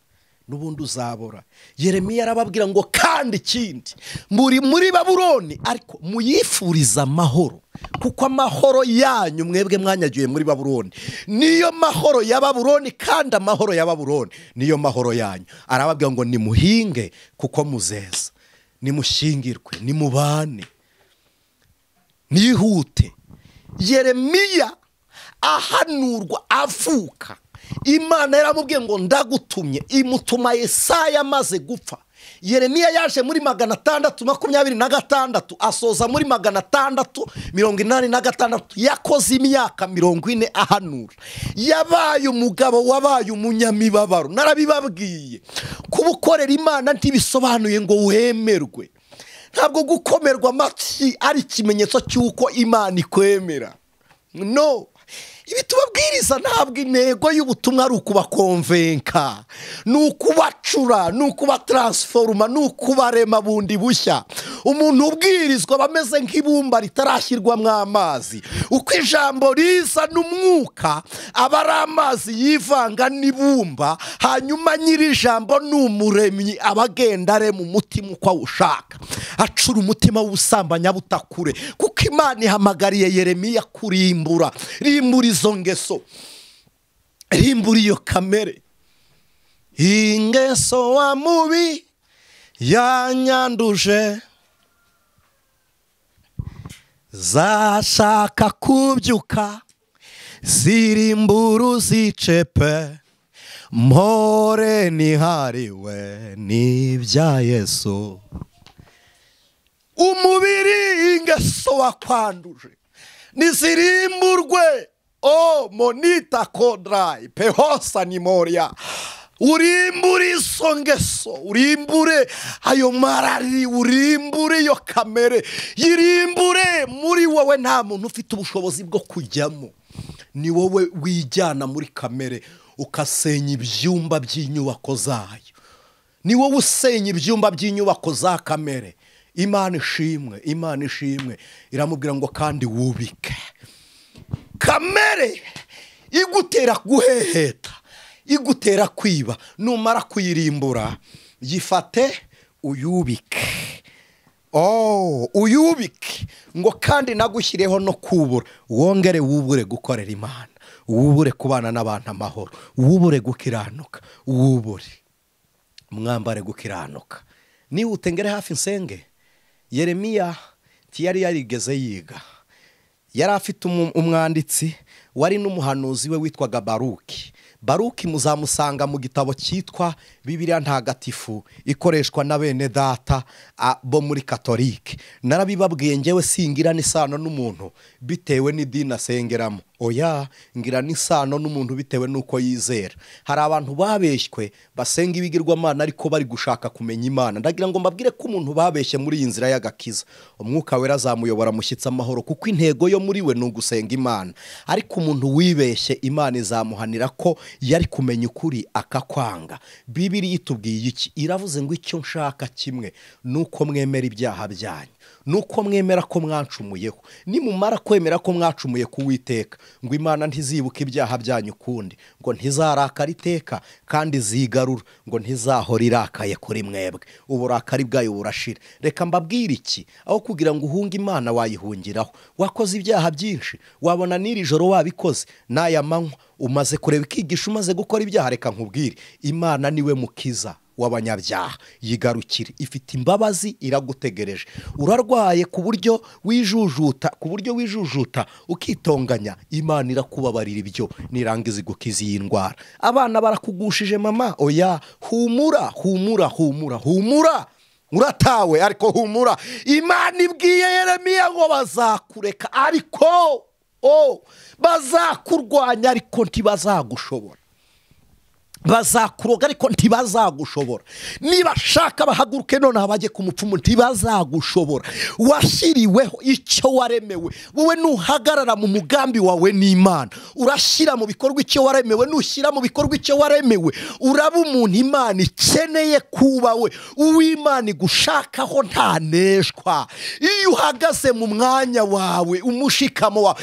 n'ubundi uzabora. Yeremiya arababwira ngo kandi ikindi, muri muri Babuloni ariko muyifuriza amahoro, kuko amahoro yanyu mwebwe mwanyagiye muri Babuloni niyo mahoro ya Babuloni, kandi amahoro ya Babuloni niyo mahoro yanyu. Arababwira ngo nimuhinge kuko muzeza, nimushingirwe, nimubane, nihute. Yeremiya ahanurwa avuka, Imana yaramubwiye ngo ndagutumye, imutuma Yesaya amaze gupfa. Yeremiya yaje muri 626 asoza muri 686, yakoze imyaka 40 ahanura. Yabaye umugabo wabaye umunyamibabaro. Narabibabwiye, kubukorera Imana ntibisobanuye ngo wemerwe. Ntabwo gukomerwa amatwi ari ikimenyetso cy'uko Imana ikwemera. No, ibi tubabwiriza ntabwo intego y'ubutumwa ari ukubakonvenka, ni ukubacura, ni ukubatransforma, ni ukubarema bundi bushya. Umuntu ubwirizwa aba ameze nk'ibumba ritarashyirwamo amazi. Uko ijambo riza n'umwuka aba ari amazi yivanga n'ibumba, hanyuma nyiri ijambo ni umuremyi, aba agenda arema umutima uko awushaka, acura umutima w'ubusambanyabutakure. Kuko Imana ihamagariye Yeremiya kurimbura, rimbura izo ngeso, rimbura iyo kamere. Ingeso wa mubi yanyanduje, zashaka kubyuka, zirimbura uzicepe, mpore nihariwe n'ibya Yesu. Umubiri ingeso wakwanduje nizirimburwe. O monita kodrai pehosa nimoria. Urimbure izo ngeso, urimbure ayo marari, urimbure iyo kamere, yirimbure muri wowe. Nta muntu ufite ubushobozi bwo kujyamo, ni wowe wijyana muri kamere ukasenya ibyumba by'inyubako zayo. Ni wowe usenya ibyumba by'inyubako za kamere. Imana ishimwe, Imana ishimwe. Iramubwira ngo kandi wubike. Kamere igutera guheheta, igutera kwiba, numara kuyirimbura yifate uyubike. Oh, uyubike ngo kandi nagushyireho no kubura, wongere wubure gukorera Imana, wubure kubana n'abantu amahoro, wubure gukiranuka, wubure. Mwambare gukiranuka. Nihute ngere hafi nsenge. Yeremiya ntiyari yarigeze yiga, yari afite umwanditsi wari n'umuhanuzi we witwaga Baruki. Baruki muzamusanga mu gitabo cyitwa Bibiliya Ntagatifu ikoreshwa na bene data bo muri Katolike. Narabibabwiye ngewe singira n'isano n'umuntu bitewe n'idini asengeramo. Oya, ngira n'isano n'umuntu bitewe n'uko yizera. Hari abantu babeshywe basenga ibigirwamana ariko bari gushaka kumenya Imana. Ndagira ngo mbabwire ko umuntu babeshye muri iyi nzira y'agakiza, Umwuka Wera azamuyobora mushyitse amahoro, kuko intego yo muri we ni ugusenga Imana. Ariko umuntu wibeshye Imana izamuhanira ko yari kumenya ukuri akakwanga. Bibiliya itubwiye iki? Iravuze ngo icyo nshaka kimwe nuko mwemera ibyaha byanyu, nuko mwemera ko mwancumuyeho. Nimumara kwemera ko mwacumuye ku Uwiteka, ngo Imana ntizibuka ibyaha byanyu ukundi, ngo ntizarakara iteka kandi zigarura, ngo ntizahora irakaye kuri mwebwe, uburakari bwayo burashira. Reka mbabwire iki, aho kugira ngo uhunge Imana wayihungiraho. Wakoze ibyaha byinshi, wabona n'iri joro wabikoze, n'aya manywa umaze kureba ikigisha, umaze gukora ibyaha. Reka nkubwire, Imana niwe mukiza w'abanyabyaha, yigarukire, ifite imbabazi, iragutegereje. Urarwaye ku buryo wijujuta, ku buryo wijujuta ukitonganya, Imana irakubabarira ibyo nirangiza igukiza iyi ndwara. Abana barakugushije mama, oya, humura humura humura humura, uratawe ariko humura. Imana ibwiye Yeremiya ngo bazakureka ariko bazakurwanya ariko ntibazagushobora, bazakuroga ariko ntibazagushobora. Niba shaka bahaguruke nonaha bajye ku mupfumu, ntibazagushobora. Washyiriweho icyo waremewe. Wowe nuhagarara mu mugambi wawe n'Imana, urashyira mu bikorwa icyo waremewe. Nushyira mu bikorwa icyo waremewe, uraba umuntu Imana ikeneye kuba we, uw'Imana igushakaho ntaneshwa. Iyo uhagaze mu mwanya wawe, umushikamo wawe,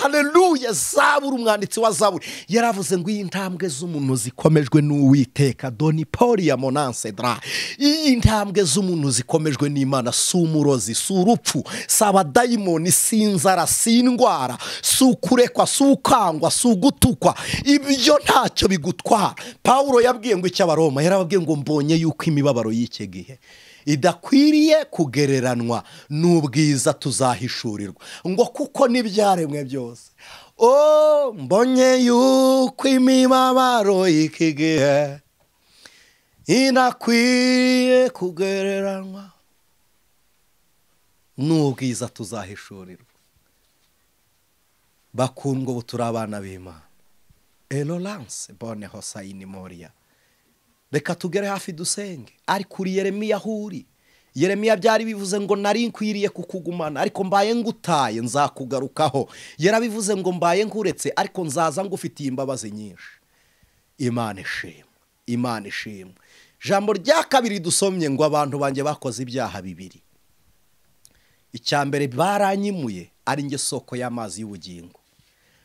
haleluya. Zaburi, umwanditsi wa Zaburi yaravuze ngo iyi ntambwe z'umuntu zikomejwe n'Uwiteka, doni poria monanse dra. Iyi ntambwe z'umuntu zikomejwe n'Imana, si umurozi, si urupfu, si abadayimoni, si inzara, si indwara, si ukurekwa, si ukangwa, si ugutukwa, ibyo ntacyo bigutwara. Pawulo yabwiye ngo icy'Abaroma, yarababwiye ngo mbonye yuko imibabaro y'iki gihe idakwiriye kugereranwa n'ubwiza tuzahishurirwa, ngo kuko n'ibyaremwe byose. O mbonye yuko imibabaro y'iki gihe inakwiye kugereranwa n'ubwiza tuzahishurirwa. Bakundwa, ubu turi abana b'Imana. Elolance bone hosayini moria. Reka tugere hafi dusenge. Ariko uri Yeremiya aho uri, Yeremiya byari bivuze ngo nari nkwiriye kukugumana, ariko mbaye ngutaye nzakugarukaho. Yarabivuze ngo mbaye nkuretse, ariko nzaza ngufitiye imbabazi nyinshi. Imana ishimwe, Imana ishimwe. Jambo rya kabiri dusomye ngo abantu banjye bakoze ibyaha bibiri. Icya mbere, baranyimuye ari nge soko y'amazi y'ubugingo.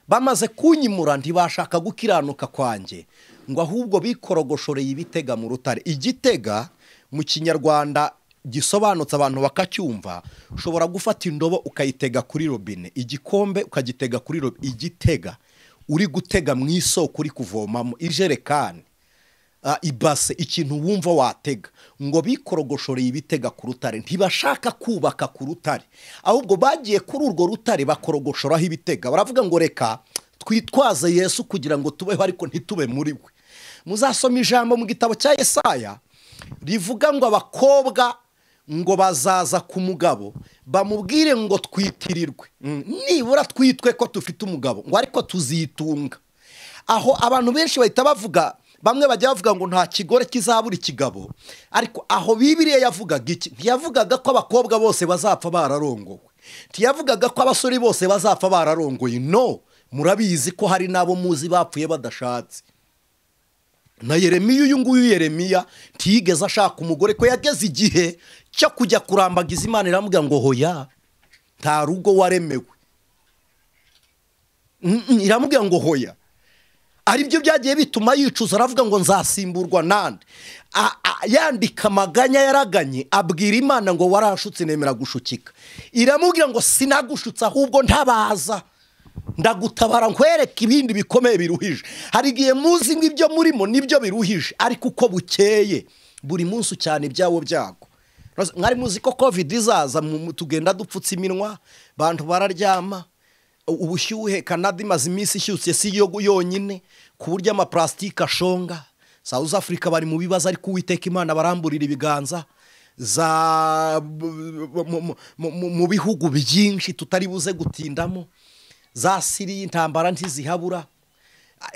Bamaze kunyimura ntibashaka gukiranuka kwanjye, ngo ahubwo bikorogoshoreye ibitega mu rutare. Igitega mu Kinyarwanda gisobanutse abantu bakacyumva, ushobora gufata indobo ukayitega kuri robine, igikombe ukagitega kuri robine. Igitega uri gutega mu isoko uri kuvomamo, ijerekani, ibase, ikintu wumva watega. Ngo bikorogoshoreye ibitega ku rutare, ntibashaka kubaka ku rutare, ahubwo bagiye kuri urwo rutare bakorogoshoraho ibitega. Baravuga ngo reka twitwaze Yesu kugira ngo tubeho, ariko ntitube muri we. Muzasoma ijambo mu gitabo cya Yesaya rivuga ngo abakobwa ngo bazaza ku mugabo bamubwire ngo twitirirwe, nibura twitwe ko dufite umugabo, ngo ariko tuzitunga. Aho abantu benshi bahita bavuga, bamwe bajya bavuga ngo nta kigore kizabura ikigabo, ariko aho Bibiliya yavugaga iki? Ntiyavugaga ko abakobwa bose bazapfa bararongowe, ntiyavugaga ko abasore bose bazapfa bararongoye. No, murabizi ko hari n'abo muzi bapfuye badashatse. Na Yeremiya, uyu nguyu Yeremiya ntiyigeze ashaka umugore, ko yageze igihe cyo kujya kurambagiza Imana iramubwira ngo hoya, nta rugo waremewe. Iramubwira ngo hoya. Aribyo byagiye bituma yicuza, aravuga ngo nzasimburwa nande. Yandika amaganya yaraganye, abwira Imana ngo warashutse nemera gushukika. Iramubwira ngo sinagushutse ahubwo ntabaza. Ndagutabara nkwereka ibindi bikomeye biruhije. Hari igihe muzi ngo ibyo murimo nibyo biruhije, ariko uko bukeye buri munsi cyane ibyawo byago. Mwari muzi ko covid izaza, tugenda dupfutse iminwa, bantu bararyama, ubushyuhe Canada imaze iminsi ishyushye si yo yonyine, ku buryo amaplastike ashonga. South Africa bari mu bibazo, ariko Uwiteka Imana baramburira ibiganza. Za mu bihugu byinshi tutari buze gutindamo, za Syria intambara ntizihabura,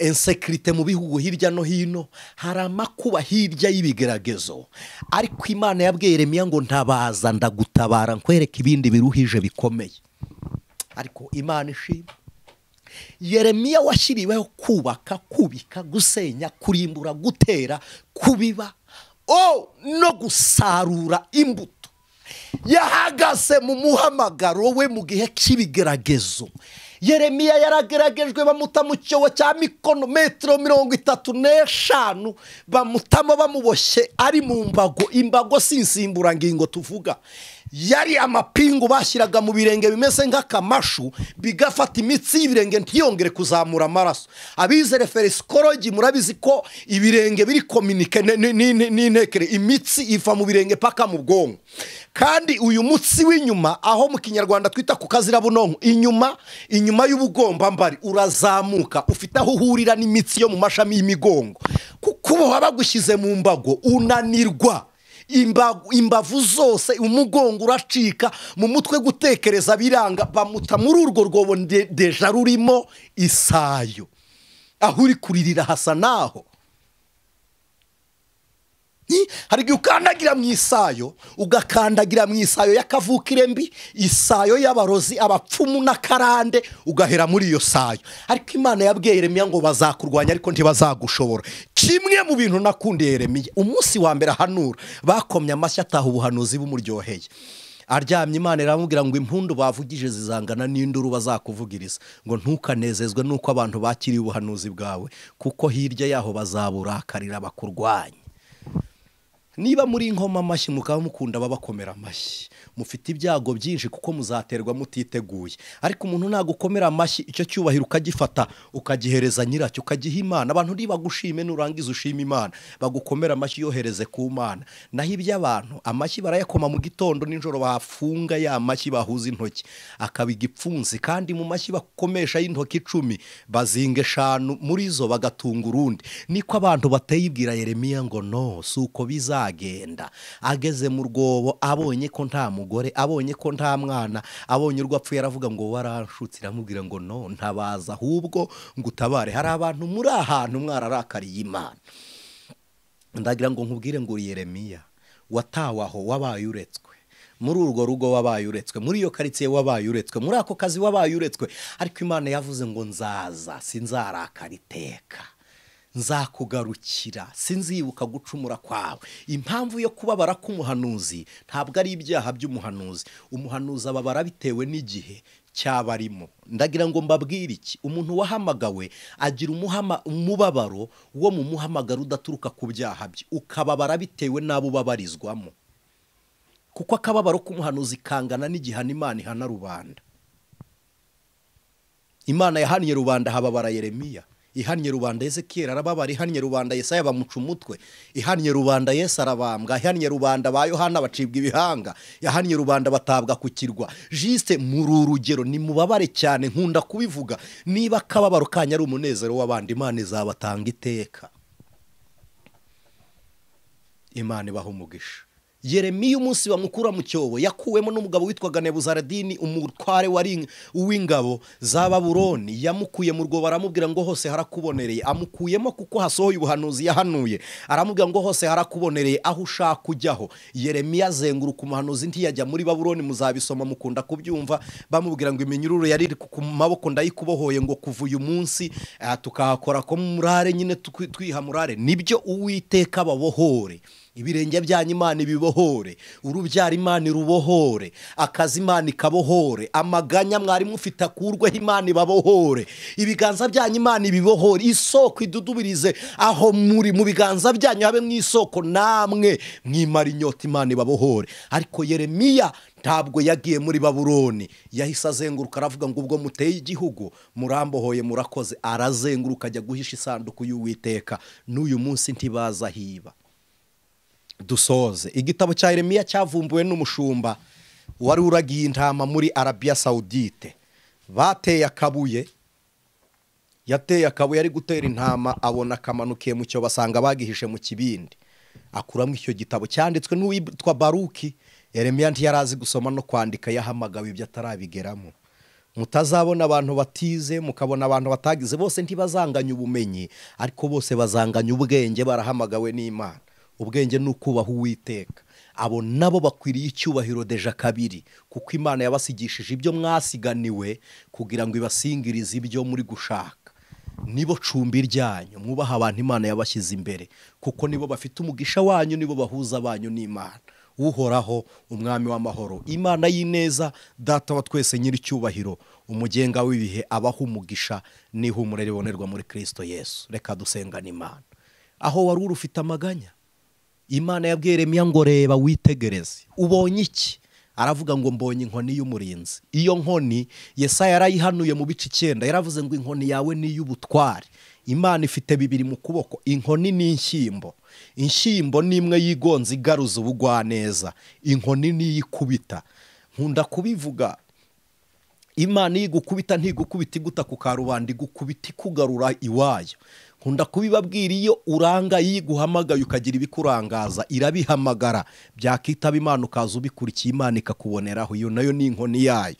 insécurité mu bihugu hirya no hino, hari amakuba hirya y'ibigeragezo. Ariko Imana yabwiye Yeremiya ngo ntabaza ndagutabara nkwereka ibindi biruhije bikomeye. Ariko Imana ishimwe, Yeremiya washyiriweho kubaka, kubika, gusenya, kurimbura, gutera, kubiba no gusarura imbuto, yahagaze mu muhamagaro we mu gihe cy'ibigeragezo. Yeremiya yarageragejwe, bamuta mu cyobo cya mikono metero 35, bamutamo bamuboshye ari mu mbago. Imbago si insimburangingo tuvuga, yari amapingu bashyiraga mu birenge bimeze nk'akamashu, bigafata imitsi y'ibirenge ntiyongere kuzamura amaraso. Abize referesikologi murabizi ko ibirenge biri kominike n'intekere, imitsi iva mu birenge paka mu bwonko. Kandi uyu mutsi w'inyuma, aho mu Kinyarwanda twita ku kazirabunonko, inyuma inyuma y'ubugombambari urazamuka, ufite aho uhurira n'imitsi yo mu mashami y'imigongo. Kuko uba bagushyize mu mbago unanirwa, imbavu zose, umugongo uracika, mu mutwe gutekereza biranga, bamuta muri urwo rwobo deja rurimo isayo. Aho uri kuririra hasa naho. Hari igihe ukandagira mu isayo, ugakandagira mu isayo y'akavukire mbi, isayo y'abarozi, abapfumu n'akarande, ugahera muri iyo sayo. Ariko Imana yabwiye Yeremiya ngo bazakurwanya ariko ntibazagushobora. Kimwe mu bintu nakundiye Yeremiya, umunsi wa mbere ahanura bakomye amashyi ataha ubuhanuzi bumuryoheye. Aryamye Imana iramubwira ngo impundu bavugije zizangana n'induru bazakuvugiriza, ngo ntukanezezwe nuko abantu bakiriye ubuhanuzi bwawe, kuko hirya yaho bazaburakarira bakurwanya. Niba muri inkoma amashyi mukaba mukunda babakomera amashyi, mufite ibyago byinshi kuko muzaterwa mutiteguye. Ariko umuntu nagukomera amashyi, icyo cyubahiro ukagifata ukagihereza nyiracyo, ukagiha Imana. Abantu ntibagushime, nurangiza ushima Imana, bagukomera amashyi yohereze ku Mana. Naho iby'abantu amashyi barayakoma mu gitondo, nijoro bafunga ya mashyi bahuza intoki akaba igipfunsi. Kandi mu mashyi bakomesha y'intoki 10 bazinga 5 muri zo bagatunga urundi. Niko abantu bateyibwira Yeremiya ngo no suko biza agenda. Ageze mu rwobo abonye ko nta mugore, abonye ko nta mwana, abonye urwo apfuye, aravuga ngo waranshutse. Iramubwira ngo no ntabaza ahubwo ngo utabare. Hari abantu muri ahantu mwararakariye Imana. Ndagira ngo nkubwire ngo Yeremiya watawe aho wabaye uretswe, muri urwo rugo wabaye uretswe, muri iyo karitsiye wabaye uretswe, muri ako kazi wabaye uretswe. Ariko Imana yavuze ngo nzaza, sinzarakara iteka, nzakugarukira, sinzibuka gucumura kwawe. Impamvu yo kubabara k'umuhanuzi ntabwo ari ibyaha by'umuhanuzi. Umuhanuzi ababara bitewe n'igihe cyabarimo. Ndagira ngo mbabwire iki, umuntu wahamagawe agira umubabaro wo mu muhamagaro udaturuka ku byaha bye, ukababara bitewe n'abo ubabarizwamo. Kuko akababaro k'umuhanuzi kangana n'igihano Imana ihana rubanda. Imana yahaniye rubanda hababara Yeremiya, ihannye rubanda Ezekiel arababara, ihannye rubanda Yesaya bamuca umutwe, ihannye rubanda Yesu arabambwa, ihannye rubanda ba Yohana bacibwa ibihanga, ihannye rubanda batabwa ku kirwa. Juste muri urugero ni mubabare cyane, nkunda kubivuga, niba akababaro kanyu ari umunezero w'abandi, Imana izabatanga iteka. Imana ibaha umugisha. Yeremiya umunsi bamukura mu cyobo yakuwemo n'umugabo witwaga Nebuzaradini, umutware wari uw'ingabo za Babuloni. Yamukuye mu rwobo aramubwira ngo hose harakubonereye. Amukuyemo kuko hasohoye ubuhanuzi yahanuye, aramubwira ngo hose harakubonereye aho ushaka kujyaho. Yeremiya azenguruka umuhanuzi ntiyajya muri Babuloni, muzabisoma mukunda kubyumva. Bamubwira ngo iminyururu yari iri ku maboko ndayikubohoye, ngo kuva uyu munsi tukahakora ko murare nyine twiha murare. Nibyo Uwiteka babohore, ibirenge byanyu Imana ibibohore, urubyara Imana irubohore, akazi Imana ikabohore, amaganya mwari mufite akurweho Imana ibabohore, ibiganza byanyu Imana ibibohore, isoko idudubirize aho muri, mu biganza byanyu habe mu isoko, namwe mwimara inyota Imana ibabohore. Ariko Yeremiya Ntabwo yagiye muri Babuloni, yahise azenguruka aravuga ngo ubwo muteye igihugu murambohoye murakoze. Arazenguruka ajya guhisha isanduku y'Uwiteka. N'uyu munsi ntibaza hiba. Dusoze igitabo cya Yeremiya cyavumbuwe n'umushumba wari uragiye intama muri Arabia Saudite. Bateye akabuye, yateye akabuye ari gutera intama, abona kamanukiye mu cyo basanga bagihishe mu kibindi, akuramo icyo gitabo cyanditswe n'uwitwa Baruki. Yeremiya ntiyarazi gusoma no kwandika, yahamagawe ibyo atarabigeramo. Mutazabona abantu batize, mukabona abantu batagize, bose ntibazanganya ubumenyi, ariko bose bazanganya ubwenge, barahamagawe n'Imana. Ubwenge ni ukubaha Uwiteka. Abo nabo bakwiriye icyubahiro deja kabiri, kuko Imana yabasigishije ibyo mwasiganiwe kugira ngo ibasingirize ibyo muri gushaka. Nibo cumbi ryanyu, mwubaha abantu Imana yabashyize imbere, kuko nibo bafite umugisha wanyu, nibo bahuza banyu n'Imana. Uhoraho umwami w'amahoro, Imana y'ineza, Data wa twese nyiricyubahiro, umugenga w'ibihe, abaha umugisha n'ihumure ribonerwa muri Kristo Yesu. Reka dusengane Imana. Aho wari ufite amaganya, Imana yabwiye Yeremiya ngo reba witegereze, ubonye iki? Aravuga ngo mbonye inkoni y'umurinzi. Iyo nkoni Yesaya yarayihanuye mu bice 9, yaravuze ngo inkoni yawe ni iy'ubutware. Imana ifite bibiri mu kuboko, inkoni n'inshyimbo. Inshyimbo ni imwe yigonze igaruza ubugwaneza, inkoni niyikubita. Nkunda kubivuga, Imana igukubita ntigukubita iguta ku karubanda, igukubita ikugarura iwayo. Nkunda kubibabwira, iyo uranga yiguhamagaye ukagira ibikurangaza, irabihamagara, byakitaba Imana ukaza ubikurikiye, Imana ikakuboneraho. Iyo nayo ni inkoni yayo.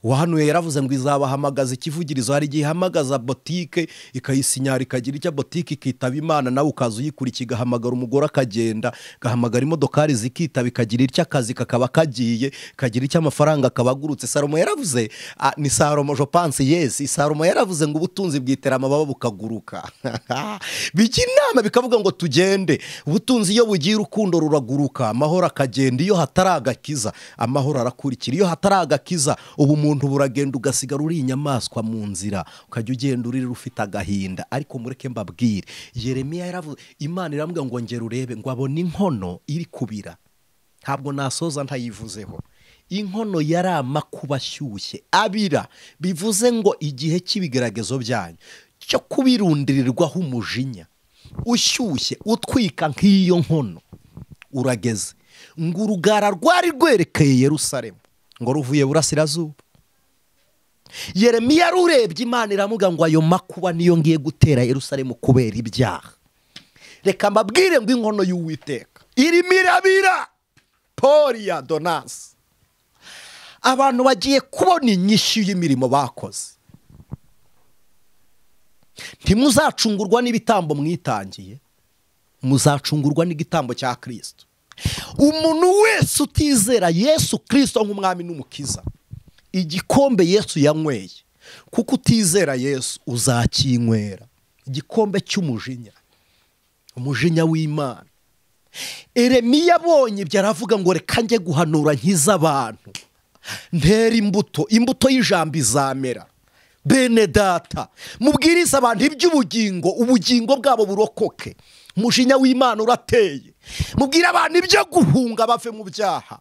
Wahanuye yaravuze ngo izabahamagaza ikivugirizo. Hari igihe ihamagaza botike ikayisinyara ikagira icya botike ikitaba Imana, nawe ukaza uyikurikiye, igahamagara umugore akagenda, igahamagara imodokari zikitaba, ikagira icyo akazi kakaba kagiye, ikagira icyo amafaranga akabagurutse. Salomo yaravuze, ni Salomo je pense, yes, Salomo yaravuze ngo ubutunzi bwitera amababa bukaguruka. Bijya inama bikavuga ngo tugende. Ubutunzi iyo bugiye urukundo ruraguruka, amahoro akagenda. Iyo hatari agakiza amahoro arakurikira, iyo hatari agakiza ubumuntu buragenda ugasigara uri inyamaswa mu nzira, ukajya ugenda urira ufite agahinda. Ariko mureke mbabwire, Yeremiya yaravuze, Imana iramubwira ngo ngera urebe, ngo abone inkono iri kubira. Ntabwo nasoza ntayivuzeho. Inkono yari amakuba ashyushye abira, bivuze ngo igihe cy'ibigeragezo byanyu cyo kubirundirirwaho umujinya ushyushye utwika nk'iyo nkono urageze. Ngo urugara rwari rwerekeye Yerusalemu, ngo ruvuye burasirazuba. Yeremiya rurebye Imana iramuga ngo ayo makuba niyo ngiye gutera Yerusalemu kubera ibyaha. Reka mbabwire ngo inkono y'Uwiteka irimo irabira. Poria Donas. Abantu bagiye kubona inyishyu y'imirimo bakoze. Ntimuzacungurwa n'ibitambo mwitangiye, muzacungurwa n'igitambo cya Kristo. Umuntu wese utizera Yesu Kristo nk'umwami n'umukiza, igikombe Yesu yanyweye, kuko utizera Yesu uzakinywera igikombe cy'umujinya, umujinya w'Imana. Yeremiya abonye ibyo aravuga ngo reka njye guhanura nkiza abantu, ntera imbuto, imbuto y'ijambo izamera. Bene data, mubwiriza abantu iby'ubugingo, ubugingo bwabo burokoke. Umujinya w'Imana urateye. Mubwira abantu ibyo guhunga bave mu byaha,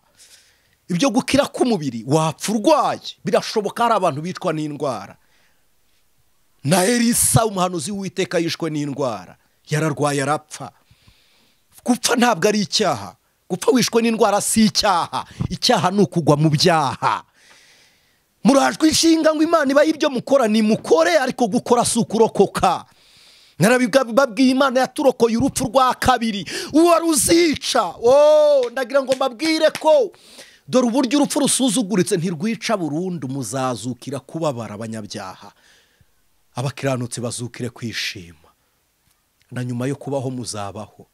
ibyo gukira k'umubiri wapfa urwaye. Birashoboka hari abantu bicwa n'indwara. Na Elisa umuhanuzi w'Uwiteka yishwe n'indwara, yararwaye arapfa. Gupfa ntabwo ari icyaha, gupfa wishwe n'indwara si icyaha. Icyaha ni ukugwa mu byaha. Murajwe inshinga ngo Imana ibaye ibyo mukora, ni mukore, ariko gukora si ukurokoka. Narabibabwiye, Imana yaturokoye urupfu rwa kabiri, uwari uzica. Oh, ndagira ngo mbabwire ko dore uburyo urupfu rusuzuguritse, ntirwica burundu. Muzazukira kubabara abanyabyaha, abakiranutsi bazukire kwishima. Na nyuma yo kubaho muzabaho,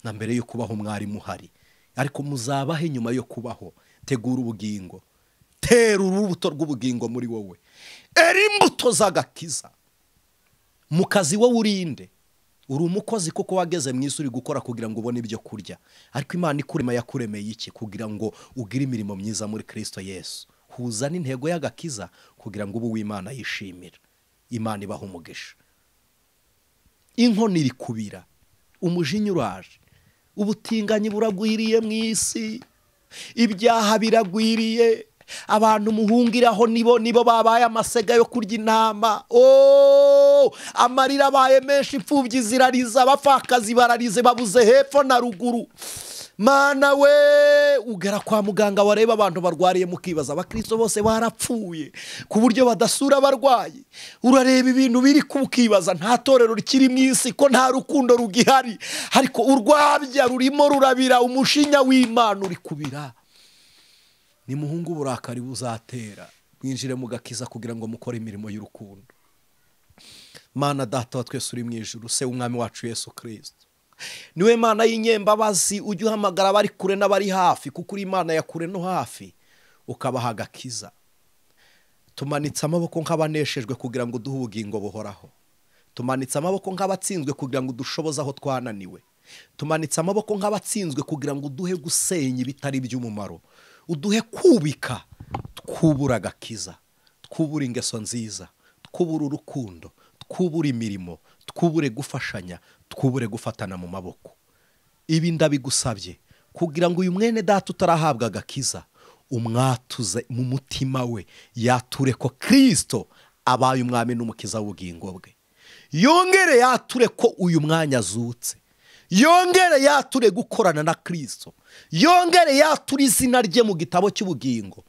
na mbere yo kubaho mwari muhari, ariko muzabahe nyuma yo kubaho. Tegura ubugingo, tera urubuto rw'ubugingo muri wowe, era imbuto z'agakiza. Mu kazi wowe urinde, uri umukozi kuko wageze mu isi uri gukora kugira ngo ubone ibyo kurya, ariko Imana ikurema yakuremeye iki? Kugira ngo ugire imirimo myiza muri Kristo Yesu. Huza n'intego y'agakiza kugira ngo ube uw'Imana yishimira. Imana ibaha umugisha. Inkono iri kubira, umujinya uraje, ubutinganyi buragwiriye mu isi. Ibyaha biragwiriye, abantu muhungiraho nibo babaye amasega yo kurya intama. Amarira abaye menshi, imfubyi zirariza, abapfakazi bararize, babuze hepfo na ruguru. Mana we, ugera kwa muganga wareba abantu barwariye mukibaza abakristo bose barapfuye ku buryo badasura abarwayi. Urareba ibintu biri kukibaza, nta torero rikiri mu isi, ko nta rukundo rugihari, ariko urwabya rurimo rurabira, umushinya w'Imana uri kubira. Ni muhungu uburakari buzatera, mwinjire mu gakiza kugira ngo mukore imirimo y'urukundo. Mana Data wa twese uri mu ijuru, se umwami wacu Yesu Kristo, niwe Mana y'inyembabazi, ujye uhamagara abari kure n'abari hafi, kuko uri Imana ya kure no hafi, ukabaha agakiza. Tumanitse amaboko nk'abaneshejwe kugira ngo uduhe ubugingo buhoraho. Tumanitse amaboko nk'abatsinzwe kugira ngo udushoboze aho twananiwe. Tumanitse amaboko nk'abatsinzwe kugira ngo uduhe gusenya ibitari by'umumaro, uduhe kubika, twubura agakiza, twubura ingeso nziza, twubura urukundo, twubura imirimo, twubure gufashanya, twubure gufatana mu maboko. Ibi ndabigusabye kugira ngo uyu mwene data utarahabwa agakiza umwatuze mu mutima we, yature ko Kristo abaye umwami n'umukiza w'ubugingo bwe. Yongere yature ko uyu mwanya azutse, yongere yature gukorana na Kristo, yongere yature izina rye mu gitabo cy'ubugingo.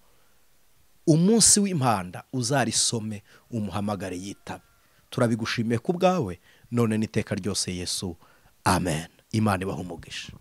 Umunsi w'impanda uzarisome, umuhamagare yitabe. Turabigushimiye ku bwawe none n'iteka ryose Yesu, amen. Imana ibahe umugisha.